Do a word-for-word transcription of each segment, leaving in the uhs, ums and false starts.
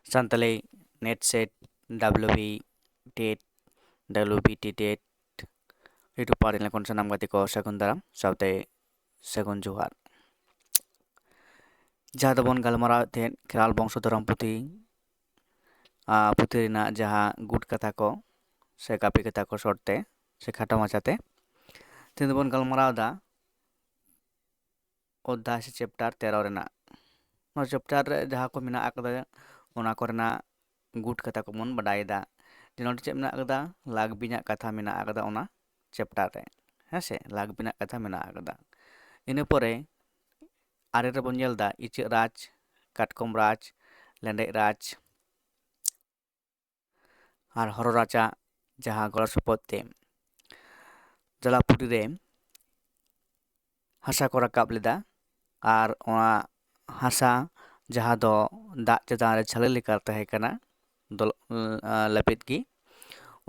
Santali NET SET, WB TET, WBT TET, YouTube ᱯᱟᱦᱴᱟ ᱠᱷᱚᱱ ᱥᱟᱱᱟᱢ ᱜᱟᱛᱮ ᱠᱚ ᱥᱟᱹᱜᱩᱱ ᱫᱟᱨᱟᱢ ᱥᱟᱶᱛᱮ ᱥᱟᱹᱜᱩᱱ ᱡᱚᱦᱟᱨ᱾ ᱡᱟᱦᱟᱸ ᱫᱚᱵᱚᱱ ᱜᱟᱞᱢᱟᱨᱟᱣᱮᱫ ᱛᱟᱦᱮᱸᱫ ᱠᱷᱮᱨᱣᱟᱞ ᱵᱚᱝᱥᱚ ᱫᱷᱚᱨᱚᱢ ᱯᱩᱛᱷᱤ, ᱟᱨ ᱯᱩᱛᱷᱤ ᱨᱮᱱᱟᱜ ᱡᱟᱦᱟᱸ ᱜᱩᱴ ᱠᱟᱛᱷᱟ ᱠᱚ ᱥᱮ ᱠᱟᱹᱯᱤ ᱠᱟᱛᱷᱟ ᱠᱚ short ᱛᱮ ᱥᱮ ᱠᱷᱟᱴᱚ ᱢᱟᱪᱷᱟᱛᱮ, ᱛᱮᱦᱮᱧ ᱫᱚᱵᱚᱱ ᱜᱟᱞᱢᱟᱨᱟᱣ ᱮᱫᱟ ᱚᱫᱽᱫᱷᱟᱭ ᱥᱮ chapter ᱛᱮᱨᱚ ᱨᱮᱱᱟᱜ᱾ ᱱᱚᱣᱟ chapter ᱨᱮ ᱡᱟᱦᱟᱸ ᱠᱚ ᱢᱮᱱᱟᱜ ᱟᱠᱟᱫᱟ, ᱚᱱᱟ ᱠᱚᱨᱮᱱᱟᱜ ᱜᱩᱴ ᱠᱟᱛᱷᱟ ᱠᱚᱵᱚᱱ ᱵᱟᱰᱟᱭᱮᱫᱟ᱾ ᱡᱮ ᱱᱚᱰᱮ ᱪᱮᱫ ᱢᱮᱱᱟᱜ ᱟᱠᱟᱫᱟ? ᱞᱟᱜᱽᱵᱤᱧᱟᱜ ᱠᱟᱛᱷᱟ ᱢᱮᱱᱟᱜ ᱟᱠᱟᱫᱟ ᱚᱱᱟ chapter ᱨᱮ, ᱦᱮᱸ ᱥᱮ? ᱞᱟᱜᱽᱵᱤᱧᱟᱜ ᱠᱟᱛᱷᱟ ᱢᱮᱱᱟᱜ ᱟᱠᱟᱫᱟ᱾ ᱤᱱᱟᱹ ᱯᱚᱨᱮ ᱟᱨᱮ ᱨᱮᱵᱚᱱ ᱧᱮᱞ ᱮᱫᱟ ᱤᱪᱟᱹᱜ ᱨᱟᱡᱽ, ᱠᱟᱴᱠᱚᱢ ᱨᱟᱡᱽ, ᱞᱮᱸᱰᱮᱫ ᱨᱟᱡᱽ ᱟᱨ ᱦᱚᱨᱚ ᱨᱟᱡᱟᱜ ᱡᱟᱦᱟᱸ ᱜᱚᱲᱚ ᱥᱚᱯᱚᱦᱚᱫ ᱛᱮ ᱡᱟᱞᱟᱯᱩᱨᱤ ᱨᱮ ᱦᱟᱥᱟ ᱠᱚ ᱨᱟᱠᱟᱵ ᱞᱮᱫᱟ᱾ ᱟᱨ ᱚᱱᱟ ᱦᱟᱥᱟ ᱡᱟᱦᱟᱸ ᱫᱚ ᱫᱟᱜ ᱪᱮᱛᱟᱱ ᱨᱮ ᱪᱷᱟᱹᱞᱤ ᱞᱮᱠᱟ ᱛᱟᱦᱮᱸ ᱠᱟᱱᱟ, ᱫᱚᱞ-, ᱟᱸ, ᱞᱟᱹᱵᱤᱫ ᱜᱮ,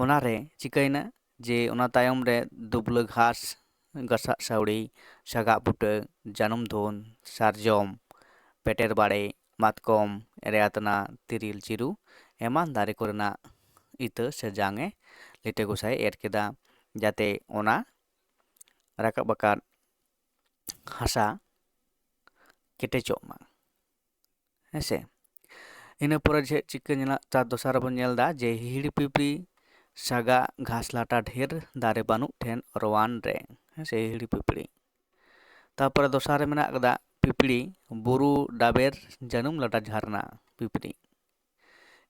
ᱚᱱᱟᱨᱮ ᱪᱤᱠᱟᱹᱭᱮᱱᱟ ᱡᱮ ᱚᱱᱟ ᱛᱟᱭᱚᱢ ᱨᱮ ᱫᱩᱵᱽᱞᱟᱹ ᱜᱷᱟᱥ, ᱜᱟᱥᱟᱜ ᱥᱟᱹᱣᱲᱤ, ᱥᱟᱜᱟᱜ ᱵᱩᱴᱟᱹ, ᱡᱟᱹᱱᱩᱢ ᱫᱷᱩᱱ, ᱥᱟᱨᱡᱚᱢ, ᱯᱮᱴᱮᱨ ᱵᱟᱲᱮ, ᱢᱟᱛᱠᱚᱢ, ᱨᱮᱭᱟᱛᱱᱟ, ᱛᱤᱨᱤᱞ, ᱪᱤᱨᱩ ᱮᱢᱟᱱ ᱫᱟᱨᱮ ᱠᱚᱨᱮᱱᱟᱜ ᱤᱛᱟᱹ ᱥᱮ ᱡᱟᱝ ᱮ ᱞᱤᱴᱟᱹ ᱜᱚᱸᱥᱟᱭ ᱮᱨ ᱠᱮᱫᱟ, ᱡᱟᱛᱮ ᱚᱱᱟ ᱨᱟᱠᱟᱵ ᱟᱠᱟᱫ ᱦᱟᱥᱟ ᱠᱮᱴᱮᱡᱚᱜ ᱢᱟ, ᱦᱮᱸ ᱥᱮ᱾ ᱤᱱᱟᱹ ᱯᱚᱨᱮ ᱪᱮᱫ ᱪᱤᱠᱟᱹ ᱧᱮᱞᱟ, ᱛᱟᱨ ᱫᱚᱥᱟᱨ ᱨᱮᱵᱚᱱ ᱧᱮᱞ ᱮᱫᱟ ᱡᱮ ᱦᱤᱦᱤᱲᱤ ᱯᱤᱯᱤᱲᱤ ᱥᱟᱜᱟᱜ ᱜᱷᱟᱥ ᱞᱟᱴᱟ ᱰᱷᱮᱨ ᱫᱟᱨᱮ ᱵᱟᱹᱱᱩᱜ ᱴᱷᱮᱱ ᱨᱚᱣᱟᱱ ᱨᱮ, ᱦᱮᱸ ᱥᱮ, ᱦᱤᱦᱤᱲᱤ ᱯᱤᱯᱤᱲᱤ᱾ ᱛᱟᱨᱯᱚᱨᱮ ᱫᱚᱥᱟᱨ ᱨᱮ ᱢᱮᱱᱟᱜ ᱟᱠᱟᱫᱟ ᱯᱤᱯᱤᱲᱤ ᱵᱩᱨᱩ ᱰᱟᱵᱮᱨ ᱡᱟᱹᱱᱩᱢ ᱞᱟᱴᱟ ᱡᱷᱟᱨᱱᱟ ᱯᱤᱯᱤᱲᱤ᱾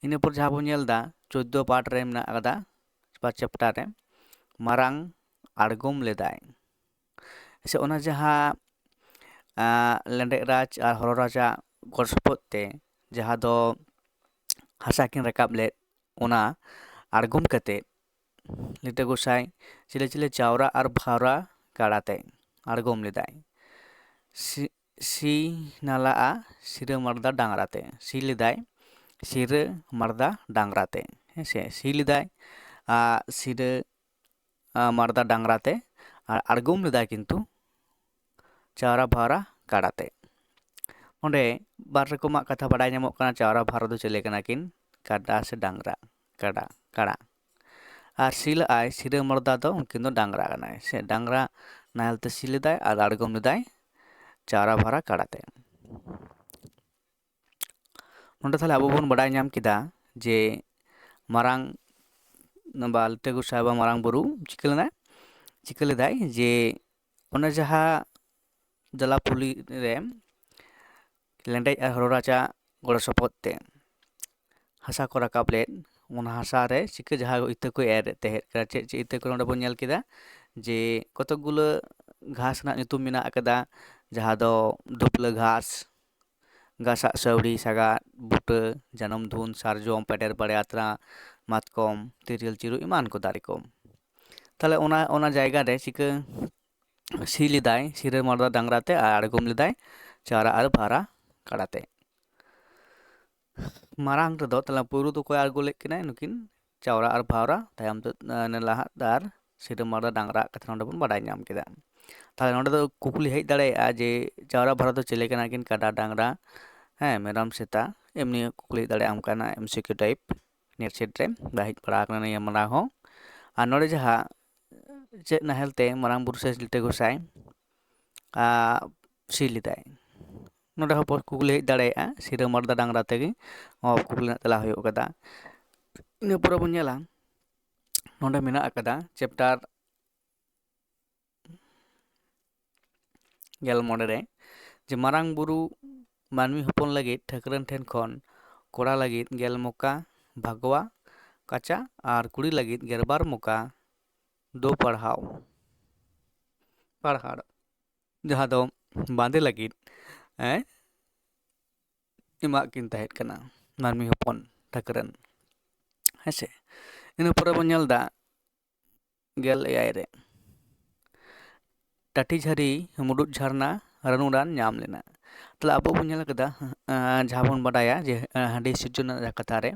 ᱤᱱᱟᱹ ᱯᱚᱨ ᱡᱟᱦᱟᱸ ᱵᱚᱱ ᱧᱮᱞ ᱮᱫᱟ ᱪᱳᱫᱽᱫᱳ ᱯᱟᱴ ᱨᱮ ᱢᱮᱱᱟᱜ ᱟᱠᱟᱫᱟ, ᱯᱟᱸᱪ chapter ᱨᱮ ᱢᱟᱨᱟᱝ ᱟᱬᱜᱚᱢ ᱞᱮᱫᱟᱭ᱾ ᱥᱮ ᱚᱱᱟ ᱡᱟᱦᱟᱸ, ᱟᱸ, ᱞᱮᱸᱰᱮᱫ ᱨᱟᱡᱽ ᱟᱨ ᱦᱚᱨᱚ ᱨᱟᱡᱟᱜ ᱜᱚᱲᱚ ᱥᱚᱯᱚᱦᱚᱫ ᱛᱮ ᱡᱟᱦᱟᱸ ᱫᱚ ᱦᱟᱥᱟ ᱠᱤᱱ ᱨᱟᱠᱟᱵ ᱞᱮᱫ, ᱚᱱᱟ ᱟᱬᱜᱚᱢ ᱠᱟᱛᱮ ᱞᱤᱴᱟᱹ ᱜᱚᱸᱥᱟᱭ ᱪᱤᱞᱤ ᱪᱤᱞᱤ ᱪᱟᱣᱨᱟ ᱟᱨ ᱵᱷᱟᱣᱨᱟ ᱜᱟᱰᱟ ᱛᱮ ᱟᱬᱜᱚᱢ ᱞᱮᱫᱟᱭ᱾ ᱥᱤ-, ᱥᱤ ᱱᱟᱞᱟᱜᱼᱟ ᱥᱤᱨᱟᱹ ᱢᱟᱲᱫᱟ ᱰᱟᱝᱨᱟ ᱛᱮ, ᱥᱤ ᱞᱮᱫᱟᱭ ᱥᱤᱨᱟᱹ ᱢᱟᱲᱫᱟ ᱰᱟᱝᱨᱟ ᱛᱮ, ᱦᱮᱸ ᱥᱮ, ᱥᱤ ᱞᱮᱫᱟᱭ, ᱟ, ᱥᱤᱨᱟᱹ, ᱟ, ᱢᱟᱲᱫᱟ ᱰᱟᱝᱨᱟ ᱛᱮ, ᱟᱨ ᱟᱬᱜᱚᱢ ᱞᱮᱫᱟᱭ ᱠᱤᱱᱛᱩ ᱪᱟᱣᱨᱟ ᱵᱷᱟᱣᱨᱟ ᱜᱟᱰᱟ ᱛᱮ᱾ ᱚᱸᱰᱮ ᱵᱟᱨ ᱨᱚᱠᱚᱢᱟᱜ ᱠᱟᱛᱷᱟ ᱵᱟᱰᱟᱭ ᱧᱟᱢᱚᱜ ᱠᱟᱱᱟ᱾ ᱪᱟᱣᱨᱟ ᱵᱷᱟᱣᱨᱟ ᱫᱚ ᱪᱤᱞᱤ ᱠᱟᱱᱟ ᱠᱤᱱ? ᱠᱟᱰᱟ ᱥᱮ ᱰᱟᱝᱨᱟ? ᱠᱟᱰᱟ, ᱠᱟᱲᱟ᱾ ᱟᱨ ᱥᱤ ᱞᱟᱜᱼᱟᱭ ᱥᱤᱨᱟᱹ ᱢᱚᱲᱫᱟ ᱫᱚ, ᱩᱱᱠᱤᱱ ᱫᱚ ᱰᱟᱝᱨᱟ ᱠᱟᱱᱟᱭ ᱥᱮ ᱰᱟᱝᱨᱟ ᱱᱟᱦᱮᱞ ᱛᱮ ᱥᱤ ᱞᱮᱫᱟᱭ ᱟᱨ ᱟᱬᱜᱚᱢ ᱞᱮᱫᱟᱭ ᱪᱟᱣᱨᱟ ᱵᱷᱟᱣᱨᱟ ᱠᱟᱲᱟ ᱛᱮ᱾ ᱱᱚᱰᱮ ᱛᱟᱦᱞᱮ ᱟᱵᱚ ᱵᱚᱱ ᱵᱟᱰᱟᱭ ᱧᱟᱢ ᱠᱮᱫᱟ ᱡᱮ ᱢᱟᱨᱟᱝ ᱵᱟ ᱞᱤᱴᱟᱹ ᱜᱚᱸᱥᱟᱭ ᱵᱟ ᱢᱟᱨᱟᱝ ᱵᱩᱨᱩ ᱪᱤᱠᱟᱹ ᱞᱮᱱᱟᱭ? ᱪᱤᱠᱟᱹ ᱞᱮᱫᱟᱭ ᱡᱮ ᱚᱱᱮ ᱡᱟᱦᱟᱸ ᱡᱟᱞᱟᱯᱩᱞᱤ ᱨᱮ ᱞᱮᱸᱰᱮᱡ ᱟᱨ ᱦᱚᱨᱚ ᱨᱟᱪᱟ ᱜᱚᱲᱚ ᱥᱚᱯᱚᱦᱚᱫ ᱛᱮ ᱦᱟᱥᱟ ᱠᱚ ᱨᱟᱠᱟᱵ ᱞᱮᱫ, ᱚᱱᱟ ᱦᱟᱥᱟ ᱨᱮ ᱪᱤᱠᱟᱹ ᱡᱟᱦᱟᱸ ᱤᱛᱟᱹ ᱠᱚ ᱮᱨ ᱮᱫ ᱛᱟᱦᱮᱸᱫ ᱠᱟᱱᱟ, ᱪᱮᱫ ᱪᱮᱫ ᱤᱛᱟᱹ ᱠᱚ ᱱᱚᱰᱮ ᱵᱚᱱ ᱧᱮᱞ ᱠᱮᱫᱟ ᱡᱮ ᱠᱚᱛᱚᱠ ᱜᱩᱞᱟᱹ ᱜᱷᱟᱥ ᱨᱮᱱᱟᱜ ᱧᱩᱛᱩᱢ ᱢᱮᱱᱟᱜ ᱟᱠᱟᱫᱟ, ᱡᱟᱦᱟᱸ ᱫᱚ ᱫᱩᱯᱞᱟᱹ ᱜᱷᱟᱥ, ᱜᱷᱟᱥᱟᱜ ᱥᱟᱹᱣᱲᱤ, ᱥᱟᱜᱟᱫ, ᱵᱩᱴᱟᱹ, ᱡᱟᱹᱱᱩᱢ ᱫᱷᱩᱱ, ᱥᱟᱨᱡᱚᱢ, ᱯᱮᱰᱮᱨ ᱵᱟᱲᱮ, ᱟᱛᱨᱟ, ᱢᱟᱛᱠᱚᱢ, ᱛᱤᱨᱤᱞ, ᱪᱤᱨᱩ ᱮᱢᱟᱱ ᱠᱚ ᱫᱟᱨᱮ ᱠᱚ᱾ ᱛᱟᱦᱞᱮ ᱚᱱᱟ, ᱚᱱᱟ ᱡᱟᱭᱜᱟ ᱨᱮ ᱪᱤᱠᱟᱹ ᱥᱤ ᱞᱮᱫᱟᱭ ᱥᱤᱨᱟᱹ ᱢᱚᱲᱫᱟ ᱰᱟᱝᱨᱟ ᱛᱮ ᱟᱨ ᱟᱬᱜᱚᱢ ᱞᱮᱫᱟᱭ ᱪᱟᱣᱨᱟ ᱟᱨ ᱵᱷᱟᱣᱨᱟ ᱠᱟᱲᱟ ᱛᱮ᱾ ᱢᱟᱨᱟᱝ ᱨᱮᱫᱚ ᱛᱟᱦᱞᱮ ᱯᱩᱭᱞᱩ ᱫᱚ ᱚᱠᱚᱭ ᱟᱬᱜᱚ ᱞᱮᱫ ᱠᱤᱱᱟᱭ? ᱱᱩᱠᱤᱱ ᱪᱟᱣᱨᱟ ᱟᱨ ᱵᱷᱟᱣᱨᱟ, ᱛᱟᱭᱚᱢ ᱛᱮ, ᱮ, ᱞᱟᱦᱟᱜ ᱟᱨ ᱥᱤᱨᱟᱹ ᱢᱚᱲᱫᱟ ᱰᱟᱝᱨᱟ ᱠᱟᱛᱷᱟ ᱱᱚᱰᱮ ᱵᱚᱱ ᱵᱟᱰᱟᱭ ᱧᱟᱢ ᱠᱮᱫᱟ᱾ ᱛᱟᱦᱞᱮ ᱱᱚᱰᱮ ᱫᱚ ᱠᱩᱠᱞᱤ ᱦᱮᱡ ᱫᱟᱲᱮᱭᱟᱜᱼᱟ ᱡᱮ ᱪᱟᱣᱨᱟ ᱵᱷᱟᱣᱨᱟ ᱫᱚ ᱪᱤᱞᱤ ᱠᱟᱱᱟ ᱠᱤᱱ? ᱠᱟᱰᱟ, ᱰᱟᱝᱨᱟ, ᱦᱮᱸ, ᱢᱮᱨᱚᱢ, ᱥᱮᱛᱟ, ᱮᱢᱱᱤ ᱠᱩᱠᱞᱤ ᱦᱮᱡ ᱫᱟᱲᱮᱭᱟᱜᱼᱟ ᱚᱱᱠᱟᱱᱟᱜ M C Q type NET set ᱨᱮ ᱵᱟ ᱦᱮᱡ ᱵᱟᱲᱟ ᱟᱠᱟᱱᱟ ᱱᱤᱭᱟᱹ ᱢᱟᱲᱟᱝ ᱦᱚᱸ᱾ ᱟᱨ ᱱᱚᱰᱮ ᱡᱟᱦᱟᱸ ᱪᱮᱫ ᱱᱟᱦᱮᱞ ᱛᱮ ᱢᱟᱨᱟᱝ ᱵᱩᱨᱩ ᱥᱮ ᱞᱤᱴᱟᱹ ᱜᱚᱸᱥᱟᱭ, ᱟ, ᱥᱤ ᱞᱮᱫᱟᱭ? ᱱᱚᱰᱮ ᱦᱚᱸ ᱯᱚᱨ ᱠᱩᱠᱞᱤ ᱦᱮᱡ ᱫᱟᱲᱮᱭᱟᱜᱼᱟ, ᱥᱤᱨᱟᱹ ᱢᱚᱲᱫᱟ ᱰᱟᱝᱨᱟ ᱛᱮᱜᱮ ᱱᱚᱣᱟ ᱠᱩᱠᱞᱤ ᱨᱮᱱᱟᱜ ᱛᱮᱞᱟ ᱦᱩᱭᱩᱜ ᱠᱟᱫᱟ᱾ ᱤᱱᱟᱹ ᱯᱚᱨᱮ ᱵᱚᱱ ᱧᱮᱞᱟ, ᱱᱚᱰᱮ ᱢᱮᱱᱟᱜ ᱟᱠᱟᱫᱟ chapter ᱜᱮᱞ ᱢᱚᱬᱮ ᱨᱮ ᱡᱮ ᱢᱟᱨᱟᱝ ᱵᱩᱨᱩ ᱢᱟᱹᱱᱢᱤ ᱦᱚᱯᱚᱱ ᱞᱟᱹᱜᱤᱫ ᱴᱷᱟᱹᱠᱨᱟᱹᱱ ᱴᱷᱮᱱ ᱠᱷᱚᱱ ᱠᱚᱲᱟ ᱞᱟᱹᱜᱤᱫ ᱜᱮᱞ ᱢᱚᱠᱟ, ᱵᱷᱟᱜᱽᱣᱟ, ᱠᱟᱪᱟ ᱟᱨ ᱠᱩᱲᱤ ᱞᱟᱹᱜᱤᱫ ᱜᱮᱞᱵᱟᱨ ᱢᱚᱠᱟ ᱫᱚ ᱯᱟᱲᱦᱟᱣ, ᱯᱟᱲᱦᱟᱲ, ᱡᱟᱦᱟᱸ ᱫᱚ ᱵᱟᱸᱫᱮ ᱞᱟᱹᱜᱤᱫ, ᱮ, ᱮᱢᱟᱜ ᱠᱤᱱ ᱛᱟᱦᱮᱸᱫ ᱠᱟᱱᱟ ᱢᱟᱹᱱᱢᱤ ᱦᱚᱯᱚᱱ ᱴᱷᱟᱹᱠᱨᱟᱹᱱ᱾ ᱦᱮᱸᱥᱮ, ᱤᱱᱟᱹ ᱯᱚᱨᱮ ᱵᱚᱱ ᱧᱮᱞ ᱮᱫᱟ ᱜᱮᱞ ᱮᱭᱟᱭ ᱨᱮ ᱴᱟᱹᱴᱤ ᱡᱷᱟᱹᱨᱤ ᱢᱩᱰᱩᱫ ᱡᱷᱟᱨᱱᱟ ᱨᱟᱹᱱᱩ ᱨᱟᱱ ᱧᱟᱢ ᱞᱮᱱᱟ᱾ ᱛᱟᱦᱞᱮ ᱟᱵᱚ ᱵᱚᱱ ᱧᱮᱞ ᱠᱟᱫᱟ, ᱮᱸ, ᱡᱟᱦᱟᱸ ᱵᱚᱱ ᱵᱟᱰᱟᱭᱟ ᱡᱮ, ᱮᱸ, ᱦᱟᱺᱰᱤ ᱥᱤᱨᱡᱚᱱ ᱨᱮᱱᱟᱜ ᱠᱟᱛᱷᱟ ᱨᱮ,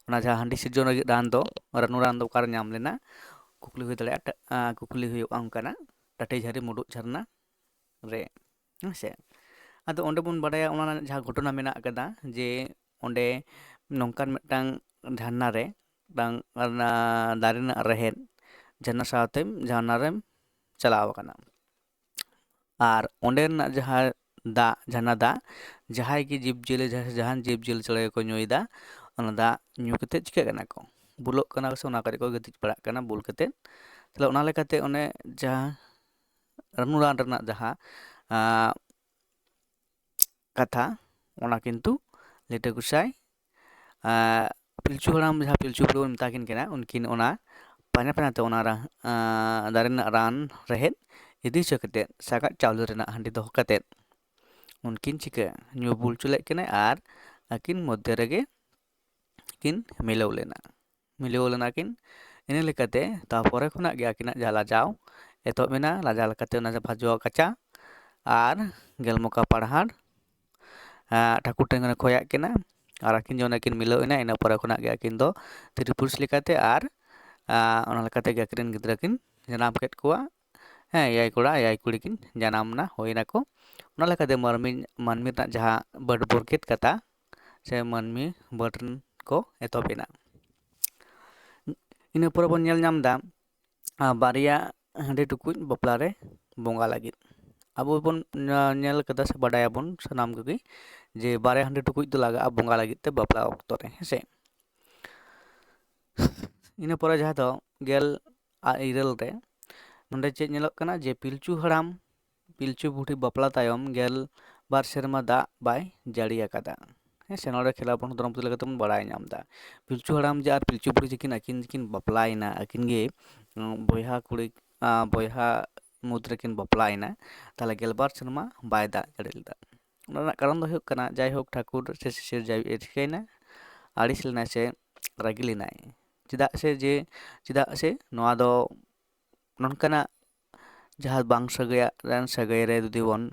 ᱚᱱᱟ ᱡᱟᱦᱟᱸ ᱦᱟᱺᱰᱤ ᱥᱤᱨᱡᱚᱱ ᱞᱟᱹᱜᱤᱫ ᱨᱟᱱ ᱫᱚ, ᱨᱟᱹᱱᱩ ᱨᱟᱱ ᱫᱚ ᱚᱠᱟᱨᱮ ᱧᱟᱢ ᱞᱮᱱᱟ? ᱠᱩᱠᱞᱤ ᱦᱩᱭ ᱫᱟᱲᱮᱭᱟᱜᱼᱟ, ᱴᱟ-, ᱮᱸ, ᱠᱩᱠᱞᱤ ᱦᱩᱭᱩᱜᱼᱟ ᱚᱱᱠᱟᱱᱟᱜ, ᱴᱟᱹᱴᱤ ᱡᱷᱟᱹᱨᱤ ᱢᱩᱰᱩᱫ ᱡᱷᱟᱨᱱᱟ ᱨᱮ, ᱦᱮᱸ ᱥᱮ᱾ ᱟᱫᱚ ᱚᱸᱰᱮ ᱵᱚᱱ ᱵᱟᱰᱟᱭᱟ ᱚᱱᱟ ᱨᱮᱱᱟᱜ ᱡᱟᱦᱟᱸ ᱜᱷᱚᱴᱚᱱᱟ ᱢᱮᱱᱟᱜ ᱟᱠᱟᱫᱟ, ᱡᱮ ᱚᱸᱰᱮ ᱱᱚᱝᱠᱟᱱ ᱢᱤᱫᱴᱟᱝ ᱡᱷᱟᱨᱱᱟ ᱨᱮ ᱵᱟᱝ, ᱚᱱᱟ ᱫᱟᱨᱮ ᱨᱮᱱᱟᱜ ᱨᱮᱦᱮᱫ ᱡᱷᱟᱨᱱᱟ ᱥᱟᱶᱛᱮ ᱡᱷᱟᱨᱱᱟ ᱨᱮᱢ ᱪᱟᱞᱟᱣ ᱟᱠᱟᱱᱟ᱾ ᱟᱨ ᱚᱸᱰᱮ ᱨᱮᱱᱟᱜ ᱡᱟᱦᱟᱸ ᱫᱟᱜ, ᱡᱷᱟᱨᱱᱟ ᱫᱟᱜ, ᱡᱟᱦᱟᱸᱭ ᱜᱮ ᱡᱤᱵᱽᱼᱡᱤᱭᱟᱹᱞᱤ, ᱡᱟᱦᱟᱸ, ᱡᱟᱦᱟᱱ ᱡᱤᱵᱽᱼᱡᱤᱭᱟᱹᱞᱤ ᱪᱮᱬᱮ ᱜᱮᱠᱚ ᱧᱩᱭᱮᱫᱟ, ᱚᱱᱟ ᱫᱟᱜ ᱧᱩ ᱠᱟᱛᱮᱫ ᱪᱤᱠᱟᱹᱜ ᱠᱟᱱᱟ ᱠᱚ? ᱵᱩᱞᱚᱜ ᱠᱟᱱᱟ ᱠᱚ ᱥᱮ ᱚᱱᱟ ᱠᱚᱨᱮ ᱠᱚ ᱜᱤᱛᱤᱡ ᱯᱟᱲᱟᱜ ᱠᱟᱱᱟ ᱵᱩᱞ ᱠᱟᱛᱮᱫ᱾ ᱛᱟᱦᱞᱮ ᱚᱱᱟ ᱞᱮᱠᱟᱛᱮ ᱚᱱᱮ ᱡᱟᱦᱟᱸ ᱨᱟᱹᱱᱩ ᱨᱟᱱ ᱨᱮᱱᱟᱜ ᱡᱟᱦᱟᱸ, ᱟᱸ, ᱠᱟᱛᱷᱟ, ᱚᱱᱟ ᱠᱤᱱᱛᱩ ᱞᱤᱴᱟᱹ ᱜᱚᱸᱥᱟᱭ, ᱟᱸ, ᱯᱤᱞᱪᱩ ᱦᱟᱲᱟᱢ ᱡᱟᱦᱟᱸ ᱯᱤᱞᱪᱩ ᱵᱩᱲᱦᱤ ᱵᱚᱱ ᱢᱮᱛᱟ ᱠᱤᱱ ᱠᱟᱱᱟ, ᱩᱱᱠᱤᱱ ᱚᱱᱟ ᱯᱟᱸᱡᱟ ᱯᱟᱸᱡᱟ ᱛᱮ ᱚᱱᱟ ᱨᱟ-, ᱟᱸ, ᱫᱟᱨᱮ ᱨᱮᱱᱟᱜ ᱨᱟᱱ ᱨᱮᱦᱮᱫ ᱤᱫᱤ ᱦᱚᱪᱚ ᱠᱟᱛᱮᱫ, ᱥᱟᱜᱟᱫ ᱪᱟᱣᱞᱮ ᱨᱮᱱᱟᱜ ᱦᱟᱺᱰᱤ ᱫᱚᱦᱚ ᱠᱟᱛᱮᱫ, ᱩᱱᱠᱤᱱ ᱪᱤᱠᱟᱹ ᱧᱩ ᱵᱩᱞ ᱦᱚᱪᱚ ᱞᱮᱫ ᱠᱤᱱᱟᱹᱭ ᱟᱨ ᱟᱹᱠᱤᱱ ᱢᱚᱫᱽᱫᱷᱮ ᱨᱮᱜᱮ ᱠᱤᱱ ᱢᱤᱞᱟᱹᱣ ᱞᱮᱱᱟ, ᱢᱤᱞᱟᱹᱣ ᱞᱮᱱᱟ ᱠᱤᱱ᱾ ᱤᱱᱟᱹ ᱞᱮᱠᱟᱛᱮ ᱛᱟᱨᱯᱚᱨᱮ ᱠᱷᱚᱱᱟᱜ ᱜᱮ ᱟᱹᱠᱤᱱᱟᱜ ᱡᱟᱦᱟᱸ ᱞᱟᱡᱟᱣ ᱮᱛᱚᱦᱚᱵ ᱮᱱᱟ, ᱞᱟᱡᱟᱣ ᱞᱮᱠᱟᱛᱮ ᱚᱱᱟ ᱡᱟᱦᱟᱸ ᱵᱷᱟᱡᱚᱣᱟ ᱠᱟᱪᱟ ᱟᱨ ᱜᱮᱞ ᱢᱚᱠᱟ ᱯᱟᱲᱦᱟᱲ, ᱟᱸ, ᱴᱷᱟᱹᱠᱩᱨ ᱴᱷᱮᱱ ᱠᱷᱚᱱᱮ ᱠᱷᱚᱭᱟᱜ ᱠᱤᱱᱟ ᱟᱨ ᱟᱹᱠᱤᱱ ᱡᱚᱠᱷᱚᱱ ᱠᱤᱱ ᱢᱤᱞᱟᱹᱣ ᱮᱱᱟ, ᱤᱱᱟᱹ ᱯᱚᱨᱮ ᱠᱷᱚᱱᱟᱜ ᱜᱮ ᱟᱹᱠᱤᱱ ᱫᱚ ᱛᱤᱨᱤ ᱯᱩᱨᱩᱥ ᱞᱮᱠᱟᱛᱮ ᱟᱨ, ᱟᱸ, ᱚᱱᱟ ᱞᱮᱠᱟᱛᱮ ᱜᱮ ᱟᱹᱠᱤᱱ ᱨᱮᱱ ᱜᱤᱫᱽᱨᱟᱹ ᱠᱤᱱ ᱡᱟᱱᱟᱢ ᱠᱮᱫ ᱠᱚᱣᱟ᱾ ᱦᱮᱸ, ᱮᱭᱟᱭ ᱠᱚᱲᱟ, ᱮᱭᱟᱭ ᱠᱩᱲᱤ ᱠᱤᱱ ᱡᱟᱱᱟᱢ ᱮᱱᱟ, ᱦᱩᱭ ᱮᱱᱟᱠᱚ᱾ ᱚᱱᱟ ᱞᱮᱠᱟᱛᱮ ᱢᱟᱹᱱᱢᱤ, ᱢᱟᱹᱱᱢᱤ ᱨᱮᱱᱟᱜ ᱡᱟᱦᱟᱸ ᱵᱟᱹᱰ ᱵᱚᱨᱠᱮᱛ ᱠᱟᱛᱷᱟ ᱥᱮ ᱢᱟᱹᱱᱢᱤ ᱵᱟᱹᱰ ᱨᱮᱱ ᱠᱚ ᱮᱛᱚᱦᱚᱵ ᱮᱱᱟ᱾ ᱤᱱᱟᱹ ᱯᱚᱨᱮ ᱵᱚᱱ ᱧᱮᱞ ᱧᱟᱢ ᱮᱫᱟ, ᱟᱨ ᱵᱟᱨᱭᱟ ᱦᱟᱺᱰᱤ ᱴᱩᱠᱩᱡ ᱵᱟᱯᱞᱟ ᱨᱮ ᱵᱚᱸᱜᱟ ᱞᱟᱹᱜᱤᱫ᱾ ᱟᱵᱚ ᱵᱚᱱ ᱧᱮ-, ᱧᱮᱞ ᱠᱟᱫᱟ ᱥᱮ ᱵᱟᱰᱟᱭᱟᱵᱚᱱ ᱥᱟᱱᱟᱢ ᱠᱚᱜᱮ ᱡᱮ ᱵᱟᱨᱭᱟ ᱦᱟᱺᱰᱤ ᱴᱩᱠᱩᱡ ᱫᱚ ᱞᱟᱜᱟᱜᱼᱟ ᱵᱚᱸᱜᱟ ᱞᱟᱹᱜᱤᱫ ᱛᱮ ᱵᱟᱯᱞᱟ ᱚᱠᱛᱚ ᱨᱮ, ᱦᱮᱸ ᱥᱮ᱾ ᱤᱱᱟᱹ ᱯᱚᱨᱮ ᱡᱟᱦᱟᱸ ᱫᱚ ᱜᱮᱞ ᱟᱨ ᱤᱨᱟᱹᱞ ᱨᱮ ᱱᱚᱰᱮ ᱪᱮᱫ ᱧᱮᱞᱚᱜ ᱠᱟᱱᱟ ᱡᱮ ᱯᱤᱞᱪᱩ ᱦᱟᱲᱟᱢ ᱯᱤᱞᱪᱩ ᱵᱩᱰᱷᱤ ᱵᱟᱯᱞᱟ ᱛᱟᱭᱚᱢ ᱜᱮᱞ ᱵᱟᱨ ᱥᱮᱨᱢᱟ ᱫᱟᱜ ᱵᱟᱭ ᱡᱟᱹᱲᱤ ᱟᱠᱟᱫᱟ᱾ ᱦᱮᱸ ᱥᱮ, ᱱᱚᱰᱮ ᱠᱷᱮᱞᱟᱯᱚᱱ ᱫᱷᱚᱨᱚᱢ ᱯᱩᱛᱷᱤ ᱞᱮᱠᱟᱛᱮ ᱵᱚᱱ ᱵᱟᱲᱟᱭ ᱧᱟᱢ ᱮᱫᱟ᱾ ᱯᱤᱞᱪᱩ ᱦᱟᱲᱟᱢ ᱡᱮ ᱟᱨ ᱯᱤᱞᱪᱩ ᱵᱩᱲᱦᱤ ᱡᱮ ᱠᱤᱱ ᱟᱹᱠᱤᱱ ᱡᱮ ᱠᱤᱱ ᱵᱟᱯᱞᱟᱭᱮᱱᱟ, ᱟᱹᱠᱤᱱ ᱜᱮ, ᱩᱸ, ᱵᱚᱭᱦᱟ ᱠᱩᱲᱤ, ᱟᱸ, ᱵᱚᱭᱦᱟ ᱢᱩᱫᱽ ᱨᱮᱠᱤᱱ ᱵᱟᱯᱞᱟᱭᱮᱱᱟ, ᱛᱟᱦᱚᱞᱮ ᱜᱮᱞᱵᱟᱨ ᱥᱮᱨᱢᱟ ᱵᱟᱭ ᱫᱟᱜ ᱡᱟᱹᱲᱤ ᱞᱮᱫᱟ᱾ ᱚᱱᱟ ᱨᱮᱱᱟᱜ ᱠᱟᱨᱚᱱ ᱫᱚ ᱦᱩᱭᱩᱜ ᱠᱟᱱᱟ, ᱡᱟᱭᱦᱳᱠ, ᱴᱷᱟᱹᱠᱩᱨ ᱥᱮ ᱥᱤᱥᱤᱨ ᱡᱟᱹᱣᱤᱡ ᱮ ᱪᱤᱠᱟᱹᱭᱮᱱᱟ, ᱟᱹᱲᱤᱥ ᱞᱮᱱᱟᱭ ᱥᱮ ᱨᱟᱹᱜᱤ ᱞᱮᱱᱟᱭ᱾ ᱪᱮᱫᱟᱜ ᱥᱮ ᱡᱮ, ᱪᱮᱫᱟᱜ ᱥᱮ ᱱᱚᱣᱟ ᱫᱚ ᱱᱚᱝᱠᱟᱱᱟᱜ ᱡᱟᱦᱟᱸ ᱵᱟᱝ ᱥᱟᱹᱜᱟᱹᱭᱟᱜ ᱨᱮᱱ ᱥᱟᱹᱜᱟᱹᱭ ᱨᱮ ᱡᱩᱫᱤ ᱵᱚᱱ